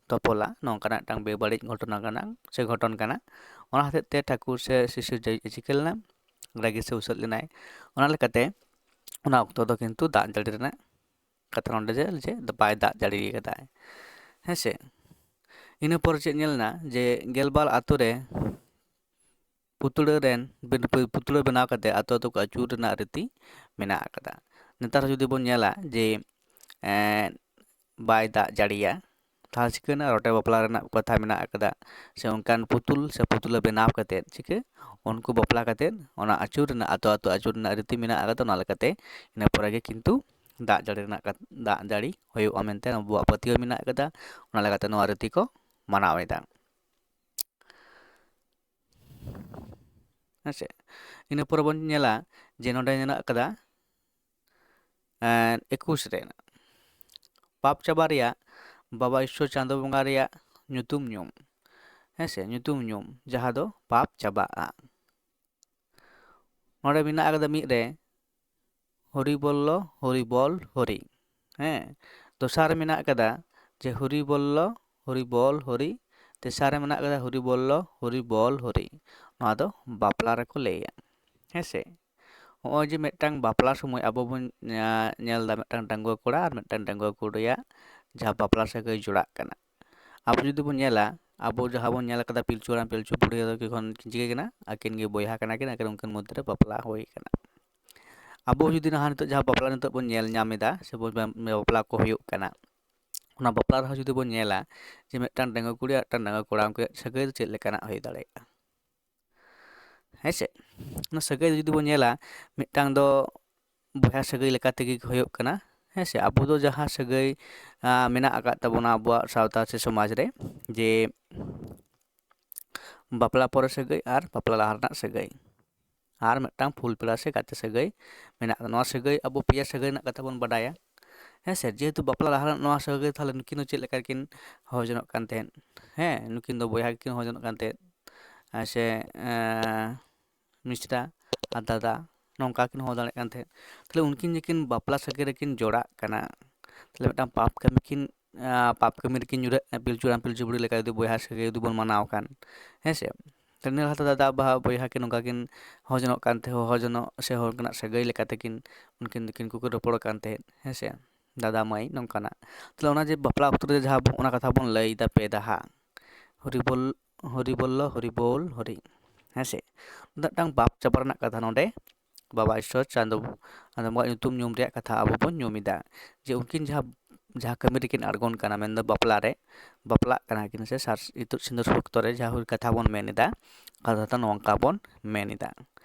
ᱛᱚᱯᱚᱞᱟ, ᱱᱚᱝᱠᱟᱱᱟᱜ ᱢᱤᱫᱴᱟᱝ ᱵᱮᱵᱟᱹᱲᱤᱡ ᱜᱷᱚᱴᱚᱱᱟ ᱠᱟᱱᱟ ᱥᱮ ᱜᱷᱚᱴᱚᱱ ᱠᱟᱱᱟ᱾ ᱚᱱᱟ ᱦᱚᱛᱮᱡ ᱛᱮ ᱴᱷᱟᱹᱠᱩᱨ ᱥᱮ ᱥᱤᱥᱤᱨ ᱡᱟᱹᱣᱤᱡ ᱮ ᱪᱤᱠᱟᱹ ᱞᱮᱱᱟ, ᱨᱟᱹᱜᱤ ᱥᱮ ᱩᱥᱟᱹᱫ ᱞᱮᱱᱟᱭ᱾ ᱚᱱᱟ ᱞᱮᱠᱟᱛᱮ ᱚᱱᱟ ᱚᱠᱛᱚ ᱫᱚ ᱠᱤᱱᱛᱩ ᱫᱟᱜ ᱡᱟᱹᱲᱤ ᱨᱮᱱᱟᱜ ᱠᱟᱛᱷᱟ ᱱᱚᱰᱮ ᱡᱮ, ᱡᱮ ᱵᱟᱭ ᱫᱟᱜ ᱡᱟᱹᱲᱤ ᱠᱟᱫᱟᱭ, ᱦᱮᱸ ᱥᱮ᱾ ᱤᱱᱟᱹ ᱯᱚᱨ ᱪᱮᱫ ᱧᱮᱞ ᱮᱱᱟ ᱡᱮ ᱜᱮᱞᱵᱟᱨ ᱟᱛᱳ ᱨᱮ ᱯᱩᱛᱲᱟᱹ ᱨᱮᱱ ᱵᱮᱱ-, ᱯᱩᱛᱲᱟᱹ ᱵᱮᱱᱟᱣ ᱠᱟᱛᱮ ᱟᱛᱳ ᱟᱛᱳ ᱠᱚ ᱟᱹᱪᱩᱨ ᱨᱮᱱᱟᱜ ᱨᱤᱛᱤ ᱢᱮᱱᱟᱜ ᱟᱠᱟᱫᱟ᱾ ᱱᱮᱛᱟᱨ ᱦᱚᱸ ᱡᱩᱫᱤ ᱵᱚᱱ ᱧᱮᱞᱟ ᱡᱮ ᱮᱸ, ᱵᱟᱭ ᱫᱟᱜ ᱡᱟᱹᱲᱤᱭᱟ, ᱛᱟᱦᱚᱞᱮ ᱪᱤᱠᱟᱹᱭᱮᱱᱟ? ᱨᱚᱴᱮ ᱵᱟᱯᱞᱟ ᱨᱮᱱᱟᱜ ᱠᱟᱛᱷᱟ ᱢᱮᱱᱟᱜ ᱟᱠᱟᱫᱟ, ᱥᱮ ᱚᱱᱠᱟᱱ ᱯᱩᱛᱩᱞ ᱥᱮ ᱯᱩᱛᱩᱞᱟᱹ ᱵᱮᱱᱟᱣ ᱠᱟᱛᱮ ᱪᱤᱠᱟᱹ ᱩᱱᱠᱩ ᱵᱟᱯᱞᱟ ᱠᱟᱛᱮ ᱚᱱᱟ ᱟᱹᱪᱩᱨ ᱨᱮᱱᱟᱜ, ᱟᱛᱳ ᱟᱛᱳ ᱟᱹᱪᱩᱨ ᱨᱮᱱᱟᱜ ᱨᱤᱛᱤ ᱢᱮᱱᱟᱜ ᱟᱠᱟᱫᱟ᱾ ᱚᱱᱟ ᱞᱮᱠᱟᱛᱮ ᱤᱱᱟᱹ ᱯᱚᱨᱮ ᱜᱮ ᱠᱤᱱᱛᱩ ᱫᱟᱜ ᱡᱟᱹᱲᱤ ᱨᱮᱱᱟᱜ ᱠᱟᱛ-, ᱫᱟᱜ ᱡᱟᱹᱲᱤ ᱦᱩᱭᱩᱜᱼᱟ ᱢᱮᱱᱛᱮ ᱟᱵᱚᱣᱟᱜ ᱯᱟᱹᱛᱭᱟᱹᱣ ᱢᱮᱱᱟᱜ ᱟᱠᱟᱫᱟ᱾ ᱚᱱᱟ ᱞᱮᱠᱟᱛᱮ ᱱᱚᱣᱟ ᱨᱤᱛᱤ ᱠᱚ ᱢᱟᱱᱟᱣ ᱮᱫᱟ᱾ ᱦᱮᱸ ᱥᱮ? ᱤᱱᱟᱹ ᱯᱚᱨᱮ ᱵᱚᱱ ᱧᱮᱞᱟ ᱡᱮ ᱱᱚᱰᱮ ᱢᱮᱱᱟᱜ ᱟᱠᱟᱫᱟ, ᱮᱸ, ᱮᱠᱩᱥ ᱨᱮ, ᱯᱟᱯ ᱪᱟᱵᱟ ᱨᱮᱭᱟᱜ ᱵᱟᱵᱟ ᱤᱥᱥᱚᱨ ᱪᱟᱸᱫᱚ ᱵᱚᱸᱜᱟ ᱨᱮᱭᱟᱜ ᱧᱩᱛᱩᱢ ᱧᱩᱢ, ᱦᱮᱸ ᱥᱮ, ᱧᱩᱛᱩᱢ ᱧᱩᱢ, ᱡᱟᱦᱟᱸ ᱫᱚ ᱯᱟᱯ ᱪᱟᱵᱟᱜᱼᱟ᱾ ᱱᱚᱰᱮ ᱢᱮᱱᱟᱜ ᱟᱠᱟᱫᱟ ᱢᱤᱫ ᱨᱮ, ᱦᱚᱨᱤ ᱵᱚᱞᱞᱚ ᱦᱚᱨᱤ ᱵᱚᱞ ᱦᱚᱨᱤ᱾ ᱦᱮᱸ, ᱫᱚᱥᱟᱨ ᱨᱮ ᱢᱮᱱᱟᱜ ᱟᱠᱟᱫᱟ ᱡᱮ ᱦᱚᱨᱤ ᱵᱚᱞᱞᱚ ᱦᱚᱨᱤ ᱵᱚᱞ ᱦᱚᱨᱤ᱾ ᱛᱮᱥᱟᱨ ᱨᱮ ᱢᱮᱱᱟᱜ ᱟᱠᱟᱫᱟ ᱦᱚᱨᱤ ᱵᱚᱞᱞᱚ ᱦᱚᱨᱤ ᱵᱚᱞ ᱦᱚᱨᱤ᱾ ᱱᱚᱣᱟ ᱫᱚ ᱵᱟᱯᱞᱟ ᱨᱮᱠᱚ ᱞᱟᱹᱭᱟ᱾ ᱦᱮᱸ ᱥᱮ, ᱱᱚᱜᱼᱚᱭ ᱡᱮ ᱢᱤᱫᱴᱟᱝ ᱵᱟᱯᱞᱟ ᱥᱚᱢᱚᱭ ᱟᱵᱚ ᱵᱚᱱ, ᱧᱟ-, ᱧᱮᱞ ᱮᱫᱟ ᱢᱤᱫᱴᱟᱝ ᱰᱟᱺᱜᱩᱣᱟᱹ ᱠᱚᱲᱟ ᱟᱨ ᱢᱤᱫᱴᱟᱝ ᱰᱟᱺᱜᱩᱣᱟᱹ ᱠᱩᱲᱤᱭᱟᱜ ᱡᱟᱦᱟᱸ ᱵᱟᱯᱞᱟ ᱥᱟᱹᱜᱟᱹᱭ ᱡᱚᱲᱟᱜ ᱠᱟᱱᱟ᱾ ᱟᱵᱚ ᱡᱩᱫᱤ ᱵᱚᱱ ᱧᱮᱞᱟ, ᱟᱵᱚ ᱡᱟᱦᱟᱸ ᱵᱚᱱ ᱧᱮᱞ ᱟᱠᱟᱫᱟ ᱯᱤᱞᱪᱩ ᱦᱟᱲᱟᱢ ᱯᱤᱞᱪᱩ ᱵᱩᱲᱦᱤ ᱫᱚ ᱠᱤ ᱠᱷᱚᱱ ᱪᱤᱠᱟᱹ ᱠᱟᱱᱟ? ᱟᱹᱠᱤᱱ ᱜᱮ ᱵᱚᱭᱦᱟ ᱠᱟᱱᱟ ᱠᱤᱱ, ᱟᱹᱠᱤᱱ ᱩᱱᱠᱤᱱ ᱢᱚᱫᱽᱫᱷᱮ ᱨᱮ ᱵᱟᱯᱞᱟ ᱦᱩᱭ ᱠᱟᱱᱟ᱾ ᱟᱵᱚ ᱡᱩᱫᱤ ᱱᱟᱦᱟᱜ ᱱᱤᱛᱚᱜ ᱡᱟᱦᱟᱸ ᱵᱟᱯᱞᱟ ᱱᱤᱛᱚᱜ ᱵᱚᱱ ᱧᱮᱞ ᱧᱟᱢ ᱮᱫᱟ ᱥᱮ ᱵᱚᱱ ᱵᱟᱯᱞᱟ ᱠᱚ ᱦᱩᱭᱩᱜ ᱠᱟᱱᱟ, ᱚᱱᱟ ᱵᱟᱯᱞᱟ ᱨᱮᱦᱚᱸ ᱡᱩᱫᱤ ᱵᱚᱱ ᱧᱮᱞᱟ ᱡᱮ ᱢᱤᱫᱴᱟᱝ ᱰᱟᱺᱜᱩᱣᱟᱹ ᱠᱩᱲᱤ ᱟᱨ ᱢᱤᱫᱴᱟᱝ ᱰᱟᱺᱜᱩᱣᱟᱹ ᱠᱚᱲᱟ ᱩᱱᱠᱩᱣᱟᱜ ᱥᱟᱹᱜᱟᱹᱭ ᱫᱚ ᱪᱮᱫ ᱞᱮᱠᱟᱱᱟᱜ ᱦᱩᱭ ᱫᱟᱲᱮᱭᱟᱜᱼᱟ? ᱦᱮᱸ ᱥᱮ, ᱚᱱᱟ ᱥᱟᱹᱜᱟᱹᱭ ᱡᱩᱫᱤ ᱵᱚᱱ ᱧᱮᱞᱟ, ᱢᱤᱫᱴᱟᱝ ᱫᱚ ᱵᱚᱭᱦᱟ ᱥᱟᱹᱜᱟᱹᱭ ᱞᱮᱠᱟ ᱛᱮᱜᱮ ᱦᱩᱭᱩᱜ ᱠᱟᱱᱟ᱾ ᱦᱮᱸ ᱥᱮ, ᱟᱵᱚ ᱫᱚ ᱡᱟᱦᱟᱸ ᱥᱟᱹᱜᱟᱹᱭ, ᱟᱸ, ᱢᱮᱱᱟᱜ ᱟᱠᱟᱫ ᱛᱟᱵᱚᱱᱟ ᱟᱵᱚᱣᱟᱜ ᱥᱟᱶᱛᱟ ᱥᱮ ᱥᱚᱢᱟᱡᱽ ᱨᱮ, ᱡᱮ ᱵᱟᱯᱞᱟ ᱯᱚᱨᱮ ᱥᱟᱹᱜᱟᱹᱭ ᱟᱨ ᱵᱟᱯᱞᱟ ᱞᱟᱦᱟ ᱨᱮᱱᱟᱜ ᱥᱟᱹᱜᱟᱹᱭ ᱟᱨ ᱢᱤᱫᱴᱟᱝ ᱯᱷᱩᱞ ᱯᱮᱲᱟ ᱥᱮ ᱜᱟᱛᱮ ᱥᱟᱹᱜᱟᱹᱭ ᱢᱮᱱᱟᱜ ᱟᱠᱟᱫᱟ᱾ ᱱᱚᱣᱟ ᱥᱟᱹᱜᱟᱹᱭ ᱟᱵᱚ ᱯᱮᱭᱟ ᱥᱟᱹᱜᱟᱹᱭ ᱨᱮᱱᱟᱜ ᱠᱟᱛᱷᱟ ᱵᱚᱱ ᱵᱟᱰᱟᱭᱟ᱾ ᱦᱮᱸ ᱥᱮ, ᱡᱮᱦᱮᱛᱩ ᱵᱟᱯᱞᱟ ᱞᱟᱦᱟ ᱨᱮ ᱱᱚᱣᱟ ᱥᱟᱹᱜᱟᱹᱭ, ᱛᱟᱦᱚᱞᱮ ᱱᱩᱠᱤᱱ ᱫᱚ ᱪᱮᱫ ᱞᱮᱠᱟ ᱠᱤᱱ ᱦᱚᱦᱚ ᱡᱚᱱᱚᱜ ᱠᱟᱱ ᱛᱟᱦᱮᱸᱫ? ᱦᱮᱸ, ᱱᱩᱠᱤᱱ ᱫᱚ ᱵᱚᱭᱦᱟ ᱜᱮᱠᱤᱱ ᱦᱚᱦᱚ ᱡᱚᱱᱚᱜ ᱠᱟᱱ ᱛᱟᱦᱮᱸᱫ, ᱟᱨ ᱥᱮ, ᱮᱸ, ᱢᱤᱥᱨᱟ ᱟᱨ ᱫᱟᱫᱟ, ᱱᱚᱝᱠᱟ ᱠᱤᱱ ᱦᱚᱦᱚ ᱫᱟᱲᱮᱭᱟᱜ ᱠᱟᱱ ᱛᱟᱦᱮᱸᱫ᱾ ᱛᱟᱦᱚᱞᱮ ᱩᱱᱠᱤᱱ ᱡᱮᱠᱤᱱ ᱵᱟᱯᱞᱟ ᱥᱟᱹᱜᱟᱹᱭ ᱨᱮᱠᱤᱱ ᱡᱚᱲᱟᱜ ᱠᱟᱱᱟ, ᱛᱟᱦᱚᱞᱮ ᱢᱤᱫᱴᱟᱝ ᱯᱟᱯ ᱠᱟᱹᱢᱤ ᱠᱤᱱ, ᱟᱸ, ᱯᱟᱯ ᱠᱟᱹᱢᱤ ᱨᱮᱠᱤᱱ ᱧᱩᱨᱦᱟᱹᱜ ᱠᱟᱱᱟ᱾ ᱯᱤᱞᱪᱩ ᱦᱟᱲᱟᱢ ᱯᱤᱞᱪᱩ ᱵᱩᱲᱦᱤ ᱞᱮᱠᱟ ᱡᱩᱫᱤ ᱵᱚᱭᱦᱟ ᱥᱟᱹᱜᱟᱹᱭ ᱡᱩᱫᱤ ᱵᱚᱱ ᱢᱟᱱᱟᱣ ᱠᱷᱟᱱ, ᱦᱮᱸ ᱥᱮ? ᱛᱟᱦᱚᱞᱮ ᱤᱱᱟᱹ ᱞᱟᱦᱟᱛᱮ ᱫᱟᱫᱟ ᱵᱟᱦᱟ ᱵᱚᱭᱦᱟ ᱠᱤᱱ ᱱᱚᱝᱠᱟ ᱠᱤᱱ ᱦᱚᱦᱚ ᱡᱚᱱᱚᱜ ᱠᱟᱱ ᱛᱟᱦᱮᱸᱫ, ᱦᱚᱦᱚ ᱡᱚᱱᱚᱜ ᱥᱮ ᱦᱚᱲ ᱠᱟᱱᱟ ᱥᱟᱹᱜᱟᱹᱭ ᱞᱮᱠᱟ ᱛᱮᱠᱤᱱ ᱩᱱᱠᱤᱱ ᱫᱚᱠᱤᱱ ᱠᱚᱠᱚ ᱨᱚᱯᱚᱲ ᱠᱟᱱ ᱛᱟᱦᱮᱸᱫ, ᱦᱮᱸ ᱥᱮ? ᱫᱟᱫᱟ ᱢᱟᱹᱭ ᱱᱚᱝᱠᱟᱱᱟᱜ᱾ ᱛᱟᱦᱚᱞᱮ ᱚᱱᱟ ᱡᱮ ᱵᱟᱯᱞᱟ ᱚᱠᱛᱚ ᱨᱮ ᱡᱟᱦᱟᱸ ᱵᱚ-, ᱚᱱᱟ ᱠᱟᱛᱷᱟ ᱵᱚᱱ ᱞᱟᱹᱭ ᱮᱫᱟ ᱯᱮ ᱫᱷᱟᱣ, ᱦᱚᱨᱤ ᱵᱚᱞ, ᱦᱚᱨᱤ ᱵᱚᱞᱞᱚ ᱦᱚᱨᱤ ᱵᱚᱞ ᱦᱚᱨᱤ, ᱦᱮᱸ ᱥᱮ? ᱢᱤᱫᱴᱟᱝ ᱯᱟᱯ ᱪᱟᱵᱟ ᱨᱮᱱᱟᱜ ᱠᱟᱛᱷᱟ ᱱᱚᱰᱮ ᱵᱟᱵᱟ ᱤᱥᱥᱚᱨ ᱪᱟᱸᱫᱚ, ᱪᱟᱸᱫᱚ ᱵᱚᱸᱜᱟ ᱧᱩᱛᱩᱢ ᱧᱩᱢ ᱨᱮᱭᱟᱜ ᱠᱟᱛᱷᱟ ᱟᱵᱚ ᱵᱚᱱ ᱧᱩᱢ ᱮᱫᱟ, ᱡᱮ ᱩᱱᱠᱤᱱ ᱡᱟᱦᱟᱸ, ᱡᱟᱦᱟᱸ ᱠᱟᱹᱢᱤ ᱨᱮᱠᱤᱱ ᱟᱬᱜᱚᱱ ᱠᱟᱱᱟ, ᱢᱮᱱᱫᱚ ᱵᱟᱯᱞᱟ ᱨᱮ, ᱵᱟᱯᱞᱟᱜ ᱠᱟᱱᱟ ᱠᱤᱱ ᱥᱮ ᱥᱟᱨ ᱤᱛᱩᱫ ᱥᱤᱸᱫᱩᱨ ᱚᱠᱛᱚ ᱨᱮ ᱡᱟᱦᱟᱸ ᱠᱟᱛᱷᱟ ᱵᱚᱱ ᱢᱮᱱ ᱮᱫᱟ, ᱠᱟᱛᱷᱟ ᱫᱚ ᱱᱚᱝᱠᱟ ᱵᱚᱱ ᱢᱮᱱ ᱮᱫᱟ᱾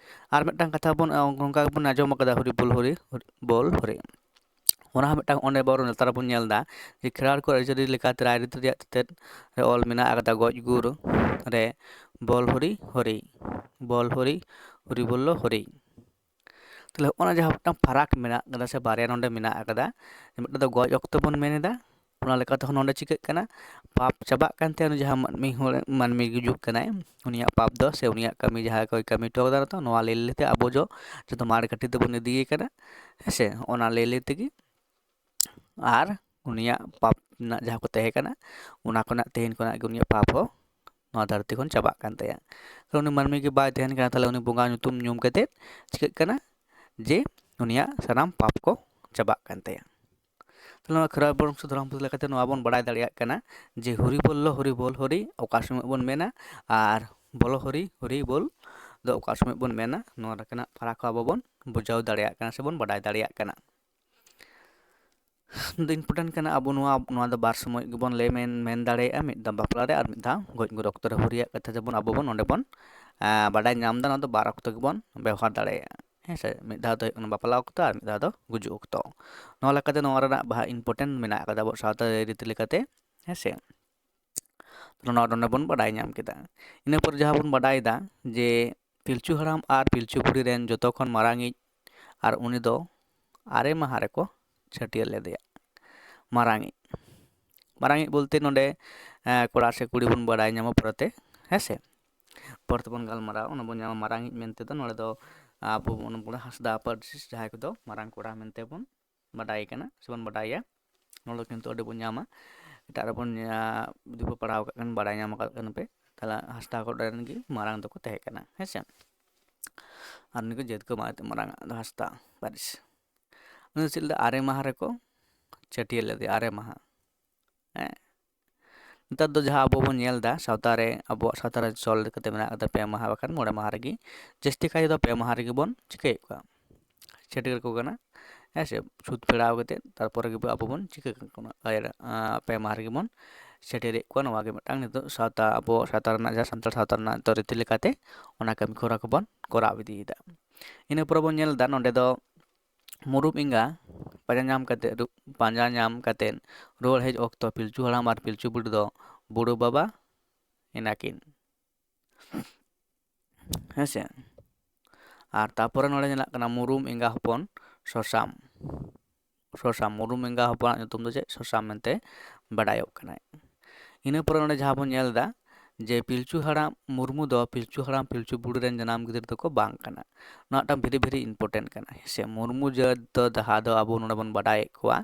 ᱟᱨ ᱢᱤᱫᱴᱟᱝ ᱠᱟᱛᱷᱟ ᱵᱚᱱ, ᱚᱱᱠᱟ ᱜᱮᱵᱚᱱ ᱟᱸᱡᱚᱢ ᱟᱠᱟᱫᱟ, ᱦᱚᱨᱤ ᱵᱚᱞ ᱦᱚᱨᱤ, ᱦᱚᱨᱤ ᱵᱚᱞ ᱦᱚᱨᱤ᱾ ᱚᱱᱟ ᱦᱚᱸ ᱢᱤᱫᱴᱟᱝ ᱚᱸᱰᱮ ᱵᱚᱱ ᱱᱮᱛᱟᱨ ᱵᱚᱱ ᱧᱮᱞ ᱮᱫᱟ ᱡᱮ ᱠᱷᱮᱨᱣᱟᱲ ᱠᱚ ᱟᱹᱨᱤᱪᱟᱹᱞᱤ ᱞᱮᱠᱟᱛᱮ ᱨᱟᱭᱨᱤᱛ ᱨᱮᱭᱟᱜ ᱛᱮᱛᱮᱫ ᱨᱮ ᱚᱞ ᱢᱮᱱᱟᱜ ᱟᱠᱟᱫᱟ, ᱜᱚᱡ ᱜᱩᱨ ᱨᱮ ᱵᱚᱞ ᱦᱚᱨᱤ ᱦᱚᱨᱤ, ᱵᱚᱞ ᱦᱚᱨᱤ, ᱦᱚᱨᱤ ᱵᱚᱞᱞᱚ ᱦᱚᱨᱤ᱾ ᱛᱟᱦᱞᱮ ᱦᱚᱸᱜᱼᱚ ᱱᱟ ᱡᱟᱦᱟᱸ ᱢᱤᱫᱴᱟᱝ ᱯᱷᱟᱨᱟᱠ ᱢᱮᱱᱟᱜ ᱠᱟᱫᱟ ᱥᱮ ᱵᱟᱨᱭᱟ ᱱᱚᱰᱮ ᱢᱮᱱᱟᱜ ᱟᱠᱟᱫᱟ, ᱢᱤᱫᱴᱟᱝ ᱫᱚ ᱜᱚᱡ ᱚᱠᱛᱚ ᱵᱚᱱ ᱢᱮᱱ ᱮᱫᱟ, ᱚᱱᱟ ᱞᱮᱠᱟᱛᱮ ᱦᱚᱸ ᱱᱚᱰᱮ ᱪᱤᱠᱟᱹᱜ ᱠᱟᱱᱟ, ᱯᱟᱯ ᱪᱟᱵᱟᱜ ᱠᱟᱱ ᱛᱟᱭᱟ, ᱩᱱᱤ ᱡᱟᱦᱟᱸ ᱢᱟᱹᱱᱢᱤ ᱦᱚᱲ, ᱢᱟᱹᱱᱢᱤ ᱜᱩᱡᱩᱜ ᱠᱟᱱᱟᱭ, ᱩᱱᱤᱭᱟᱜ ᱯᱟᱯ ᱫᱚ ᱥᱮ ᱩᱱᱤᱭᱟᱜ ᱠᱟᱹᱢᱤ ᱡᱟᱦᱟᱸ ᱠᱚᱭ ᱠᱟᱹᱢᱤ ᱦᱚᱴᱚ ᱠᱟᱫᱟ, ᱛᱚ ᱱᱚᱣᱟ ᱞᱟᱹᱭ ᱞᱟᱹᱭ ᱛᱮ ᱟᱵᱚ ᱡᱚ-, ᱡᱚᱛᱚ ᱢᱟᱲ ᱠᱟᱹᱴᱷᱤ ᱛᱮᱵᱚᱱ ᱤᱫᱤᱭᱮ ᱠᱟᱱᱟ, ᱦᱮᱸ ᱥᱮ? ᱚᱱᱟ ᱞᱟᱹᱭ ᱞᱟᱹᱭ ᱛᱮᱜᱮ ᱟᱨ ᱩᱱᱤᱭᱟᱜ ᱯᱟᱯ ᱨᱮᱱᱟᱜ ᱡᱟᱦᱟᱸ ᱠᱚ ᱛᱟᱦᱮᱸ ᱠᱟᱱᱟ, ᱚᱱᱟ ᱠᱷᱚᱱᱟᱜ, ᱛᱮᱦᱮᱧ ᱠᱷᱚᱱᱟᱜ ᱜᱮ ᱩᱱᱤᱭᱟᱜ ᱯᱟᱯ ᱦᱚᱸ ᱱᱚᱣᱟ ᱫᱷᱟᱹᱨᱛᱤ ᱠᱷᱚᱱ ᱪᱟᱵᱟᱜ ᱠᱟᱱ ᱛᱟᱭᱟ᱾ ᱛᱟᱦᱞᱮ ᱩᱱᱤ ᱢᱟᱹᱱᱢᱤ ᱜᱮ ᱵᱟᱭ ᱛᱟᱦᱮᱱ ᱠᱟᱱᱟ, ᱛᱟᱦᱞᱮ ᱩᱱᱤ ᱵᱚᱸᱜᱟ ᱧᱩᱛᱩᱢ ᱧᱩᱢ ᱠᱟᱛᱮᱫ ᱪᱤᱠᱟᱹᱜ ᱠᱟᱱᱟ ᱡᱮ ᱩᱱᱤᱭᱟᱜ ᱥᱟᱱᱟᱢ ᱯᱟᱯ ᱠᱚ ᱪᱟᱵᱟᱜ ᱠᱟᱱ ᱛᱟᱭᱟ᱾ ᱛᱟᱦᱞᱮ ᱱᱚᱣᱟ ᱠᱷᱮᱨᱣᱟᱲ ᱵᱚᱝᱥᱚ ᱫᱷᱚᱨᱚᱢ ᱯᱩᱛᱷᱤ ᱞᱮᱠᱟᱛᱮ ᱱᱚᱣᱟ ᱵᱚᱱ ᱵᱟᱲᱟᱭ ᱫᱟᱲᱮᱭᱟᱜ ᱠᱟᱱᱟ ᱡᱮ ᱦᱚᱨᱤ ᱵᱚᱞᱞᱚ ᱦᱚᱨᱤ ᱵᱚᱞ ᱦᱚᱨᱤ ᱚᱠᱟ ᱥᱚᱢᱚᱭ ᱵᱚᱱ ᱢᱮᱱᱟ ᱟᱨ ᱵᱚᱞᱚ ᱦᱚᱨᱤ ᱦᱚᱨᱤ ᱵᱚᱞ ᱫᱚ ᱚᱠᱟ ᱥᱚᱢᱚᱭ ᱵᱚᱱ ᱢᱮᱱᱟ, ᱱᱚᱣᱟ ᱞᱮᱠᱟᱱᱟᱜ ᱯᱷᱟᱨᱟᱠ ᱦᱚᱸ ᱟᱵᱚ ᱵᱚᱱ ᱵᱩᱡᱷᱟᱹᱣ ᱫᱟᱲᱮᱭᱟᱜ ᱠᱟᱱᱟ ᱥᱮᱵᱚᱱ ᱵᱟᱰᱟᱭ ᱫᱟᱲᱮᱭᱟᱜ ᱠᱟᱱᱟ᱾ ᱫᱚ important ᱠᱟᱱᱟ᱾ ᱟᱵᱚ ᱱᱚᱣᱟ, ᱱᱚᱣᱟ ᱫᱚ ᱵᱟᱨ ᱥᱚᱢᱚᱭ ᱜᱮᱵᱚᱱ ᱞᱟᱹᱭ ᱢᱮᱱ, ᱢᱮᱱ ᱫᱟᱲᱮᱭᱟᱜᱼᱟ, ᱢᱤᱫ ᱫᱷᱟᱣ ᱵᱟᱯᱞᱟ ᱨᱮ ᱟᱨ ᱢᱤᱫ ᱫᱷᱟᱣ ᱜᱚᱡ ᱜᱩᱨ ᱚᱠᱛᱚ ᱨᱮ ᱦᱚᱨᱤᱭᱟᱜ ᱠᱟᱛᱷᱟ ᱡᱮᱢᱚᱱ ᱟᱵᱚ ᱵᱚᱱ ᱱᱚᱰᱮ ᱵᱚᱱ, ᱟᱸ, ᱵᱟᱰᱟᱭ ᱧᱟᱢ ᱮᱫᱟ, ᱱᱚᱣᱟ ᱫᱚ ᱵᱟᱨ ᱚᱠᱛᱚ ᱜᱮᱵᱚᱱ ᱵᱮᱣᱦᱟᱨ ᱫᱟᱲᱮᱭᱟᱜᱼᱟ, ᱦᱮᱸ ᱥᱮ? ᱢᱤᱫ ᱫᱷᱟᱣ ᱫᱚ ᱦᱩᱭᱩᱜ ᱠᱟᱱᱟ ᱵᱟᱯᱞᱟ ᱚᱠᱛᱚ ᱟᱨ ᱢᱤᱫ ᱫᱷᱟᱣ ᱫᱚ ᱜᱩᱡᱩᱜ ᱚᱠᱛᱚ᱾ ᱱᱚᱣᱟ ᱞᱮᱠᱟᱛᱮ ᱱᱚᱣᱟ ᱨᱮᱱᱟᱜ ᱵᱟᱦᱟ important ᱢᱮᱱᱟᱜ ᱟᱠᱟᱫᱟ ᱟᱵᱚ ᱥᱟᱶᱛᱟ ᱨᱤᱛᱤ ᱞᱮᱠᱟᱛᱮ, ᱦᱮᱸ ᱥᱮ? ᱱᱚᱣᱟ ᱱᱚᱰᱮ ᱵᱚᱱ ᱵᱟᱰᱟᱭ ᱧᱟᱢ ᱠᱮᱫᱟ᱾ ᱤᱱᱟᱹ ᱯᱚᱨ ᱡᱟᱦᱟᱸ ᱵᱚᱱ ᱵᱟᱰᱟᱭᱮᱫᱟ ᱡᱮ ᱯᱤᱞᱪᱩ ᱦᱟᱲᱟᱢ ᱟᱨ ᱯᱤᱞᱪᱩ ᱵᱩᱲᱦᱤ ᱨᱮᱱ ᱡᱚᱛᱚ ᱠᱷᱚᱱ ᱢᱟᱨᱟᱝᱤᱡ, ᱟᱨ ᱩᱱᱤ ᱫᱚ ᱟᱨᱮ ᱢᱟᱦᱟ ᱨᱮᱠᱚ ᱪᱷᱟᱹᱴᱭᱟᱹᱨ ᱞᱮᱫᱮᱭᱟ᱾ ᱢᱟᱨᱟᱝᱤᱡ, ᱢᱟᱨᱟᱝᱤᱡ ᱵᱚᱞᱛᱮ ᱱᱚᱰᱮ, ᱮᱸ, ᱠᱚᱲᱟ ᱥᱮ ᱠᱩᱲᱤ ᱵᱚᱱ ᱵᱟᱰᱟᱭ ᱧᱟᱢᱟ ᱯᱚᱨᱮᱛᱮ, ᱦᱮᱸ ᱥᱮ? ᱯᱚᱨᱮ ᱛᱮᱵᱚᱱ ᱜᱟᱞᱢᱟᱨᱟᱣᱟ, ᱚᱱᱟ ᱵᱚᱱ ᱧᱟᱢᱟ ᱢᱟᱨᱟᱝᱤᱡ ᱢᱮᱱᱛᱮ ᱫᱚ᱾ ᱱᱚᱰᱮ ᱫᱚ ᱟᱵᱚ ᱵᱚᱱ ᱵᱚᱱᱟ ᱦᱟᱸᱥᱫᱟ ᱯᱟᱹᱨᱥᱤ ᱡᱟᱦᱟᱸᱭ ᱠᱚᱫᱚ ᱢᱟᱨᱟᱝ ᱠᱚᱲᱟ ᱢᱮᱱᱛᱮ ᱵᱚᱱ ᱵᱟᱰᱟᱭ ᱠᱟᱱᱟ ᱥᱮᱵᱚᱱ ᱵᱟᱰᱟᱭᱟ᱾ ᱱᱚᱰᱮ ᱠᱤᱱᱛᱩ ᱟᱹᱰᱤ ᱵᱚᱱ ᱧᱟᱢᱟ᱾ ᱮᱴᱟᱜ ᱨᱮᱵᱚᱱ ᱧᱟ-, ᱡᱩᱫᱤ ᱵᱚ ᱯᱟᱲᱦᱟᱣ ᱠᱟᱜ ᱠᱷᱟᱱ, ᱵᱟᱲᱟᱭ ᱧᱟᱢ ᱟᱠᱟᱫ ᱠᱷᱟᱱ ᱯᱮ, ᱛᱟᱦᱞᱮ ᱦᱟᱸᱥᱫᱟ ᱠᱚ ᱨᱮᱱ ᱜᱮ ᱢᱟᱨᱟᱝ ᱫᱚᱠᱚ ᱛᱟᱦᱮᱸ ᱠᱟᱱᱟ, ᱦᱮᱸ ᱥᱮ? ᱟᱨ ᱩᱱᱤ ᱠᱚ ᱡᱟᱹᱛ ᱠᱚ ᱢᱟᱨᱟᱝ ᱟᱜ ᱫᱚ ᱦᱟᱸᱥᱫᱟ ᱯᱟᱹᱨᱤᱥ᱾ ᱩᱱᱤ ᱫᱚ ᱪᱮᱫ ᱞᱮᱫᱟ? ᱟᱨᱮ ᱢᱟᱦᱟ ᱨᱮᱠᱚ ᱪᱷᱟᱹᱴᱭᱟᱹᱨ ᱞᱮᱫᱮᱭᱟ ᱟᱨᱮ ᱢᱟᱦᱟ᱾ ᱦᱮᱸ, ᱱᱮᱛᱟᱨ ᱫᱚ ᱡᱟᱦᱟᱸ ᱟᱵᱚ ᱵᱚᱱ ᱧᱮᱞ ᱮᱫᱟ, ᱥᱟᱶᱛᱟ ᱨᱮ, ᱟᱵᱚᱣᱟᱜ ᱥᱟᱶᱛᱟ ᱨᱮ ᱪᱚᱞ ᱞᱮᱠᱟᱛᱮ ᱢᱮᱱᱟᱜ ᱟᱠᱟᱫᱟ ᱯᱮ ᱢᱟᱦᱟ ᱵᱟᱠᱷᱟᱱ ᱢᱚᱬᱮ ᱢᱟᱦᱟ ᱨᱮᱜᱮ, ᱡᱟᱹᱥᱛᱤ ᱠᱟᱭ ᱫᱚ ᱯᱮ ᱢᱟᱦᱟ ᱨᱮᱜᱮ ᱵᱚᱱ ᱪᱤᱠᱟᱹᱭᱮᱫ ᱠᱚᱣᱟ, ᱪᱷᱟᱹᱴᱭᱟᱹᱨ ᱠᱚ ᱠᱟᱱᱟ᱾ ᱦᱮᱸ ᱥᱮ, ᱪᱷᱩᱛ ᱯᱷᱮᱲᱟᱣ ᱠᱟᱛᱮ ᱛᱟᱨᱯᱚᱨᱮ ᱜᱮ ᱟᱵᱚ ᱵᱚᱱ ᱪᱤᱠᱟᱹ ᱠᱟᱠᱚ ᱠᱟᱱᱟ, ᱟᱨ, ᱟᱸ, ᱯᱮ ᱢᱟᱦᱟ ᱨᱮᱜᱮ ᱵᱚᱱ ᱪᱷᱟᱹᱴᱭᱟᱹᱨᱮᱫ ᱠᱚᱣᱟ᱾ ᱱᱚᱣᱟ ᱜᱮ ᱢᱤᱫᱴᱟᱝ ᱱᱤᱛᱚᱜ ᱥᱟᱶᱛᱟ, ᱟᱵᱚ ᱥᱟᱶᱛᱟ ᱨᱮᱱᱟᱜ, ᱡᱟᱦᱟᱸ ᱥᱟᱱᱛᱟᱲ ᱥᱟᱶᱛᱟ ᱨᱮᱱᱟᱜ ᱱᱤᱛᱚᱜ ᱨᱤᱛᱤ ᱞᱮᱠᱟᱛᱮ ᱚᱱᱟ ᱠᱟᱹᱢᱤ ᱦᱚᱨᱟ ᱠᱚᱵᱚᱱ ᱠᱚᱨᱟᱣ ᱤᱫᱤᱭᱮᱫᱟ᱾ ᱤᱱᱟᱹ ᱯᱚᱨᱮ ᱵᱚᱱ ᱧᱮᱞ ᱮᱫᱟ, ᱱᱚᱸᱰᱮ ᱫᱚ ᱢᱩᱨᱩᱢ ᱮᱸᱜᱟ ᱯᱟᱸᱡᱟ ᱧᱟᱢ ᱠᱟᱛᱮ, ᱨᱩ-, ᱯᱟᱸᱡᱟ ᱧᱟᱢ ᱠᱟᱛᱮ ᱨᱩᱣᱟᱹᱲ ᱦᱮᱡ ᱚᱠᱛᱚ ᱯᱤᱞᱪᱩ ᱦᱟᱲᱟᱢ ᱟᱨ ᱯᱤᱞᱪᱩ ᱵᱩᱰᱷᱤ ᱫᱚ ᱵᱩᱲᱩ ᱵᱟᱵᱟ ᱮᱱᱟᱠᱤᱱ᱾ ᱦᱮᱸ ᱥᱮ? ᱟᱨ ᱛᱟᱯᱚᱨᱮ ᱱᱚᱰᱮ ᱧᱮᱞᱚᱜ ᱠᱟᱱᱟ ᱢᱩᱨᱩᱢ ᱮᱸᱜᱟ ᱦᱚᱯᱚᱱ ᱥᱚᱥᱟᱢ᱾ ᱥᱚᱥᱟᱢ, ᱢᱩᱨᱩᱢ ᱮᱸᱜᱟ ᱦᱚᱯᱚᱱᱟᱜ ᱧᱩᱛᱩᱢ ᱫᱚ ᱪᱮᱫ? ᱥᱚᱥᱟᱢ ᱢᱮᱱᱛᱮ ᱵᱟᱰᱟᱭᱚᱜ ᱠᱟᱱᱟᱭ᱾ ᱤᱱᱟᱹ ᱯᱚᱨᱮ ᱱᱚᱰᱮ ᱡᱟᱦᱟᱸ ᱵᱚᱱ ᱧᱮᱞ ᱮᱫᱟ ᱡᱮ ᱯᱤᱞᱪᱩ ᱦᱟᱲᱟᱢ ᱢᱩᱨᱢᱩ ᱫᱚ ᱯᱤᱞᱪᱩ ᱦᱟᱲᱟᱢ ᱯᱤᱞᱪᱩ ᱵᱩᱲᱦᱤ ᱨᱮᱱ ᱡᱟᱱᱟᱢ ᱜᱤᱫᱽᱨᱟᱹ ᱫᱚᱠᱚ ᱵᱟᱝ ᱠᱟᱱᱟ᱾ ᱱᱚᱣᱟ ᱢᱤᱫᱴᱟᱝ very very important ᱠᱟᱱᱟ, ᱦᱮᱸ ᱥᱮ? ᱢᱩᱨᱢᱩ ᱡᱟᱹᱛ ᱫᱚ ᱡᱟᱦᱟᱸ ᱫᱚ ᱟᱵᱚ ᱱᱚᱰᱮ ᱵᱚᱱ ᱵᱟᱰᱟᱭᱮᱫ ᱠᱚᱣᱟ,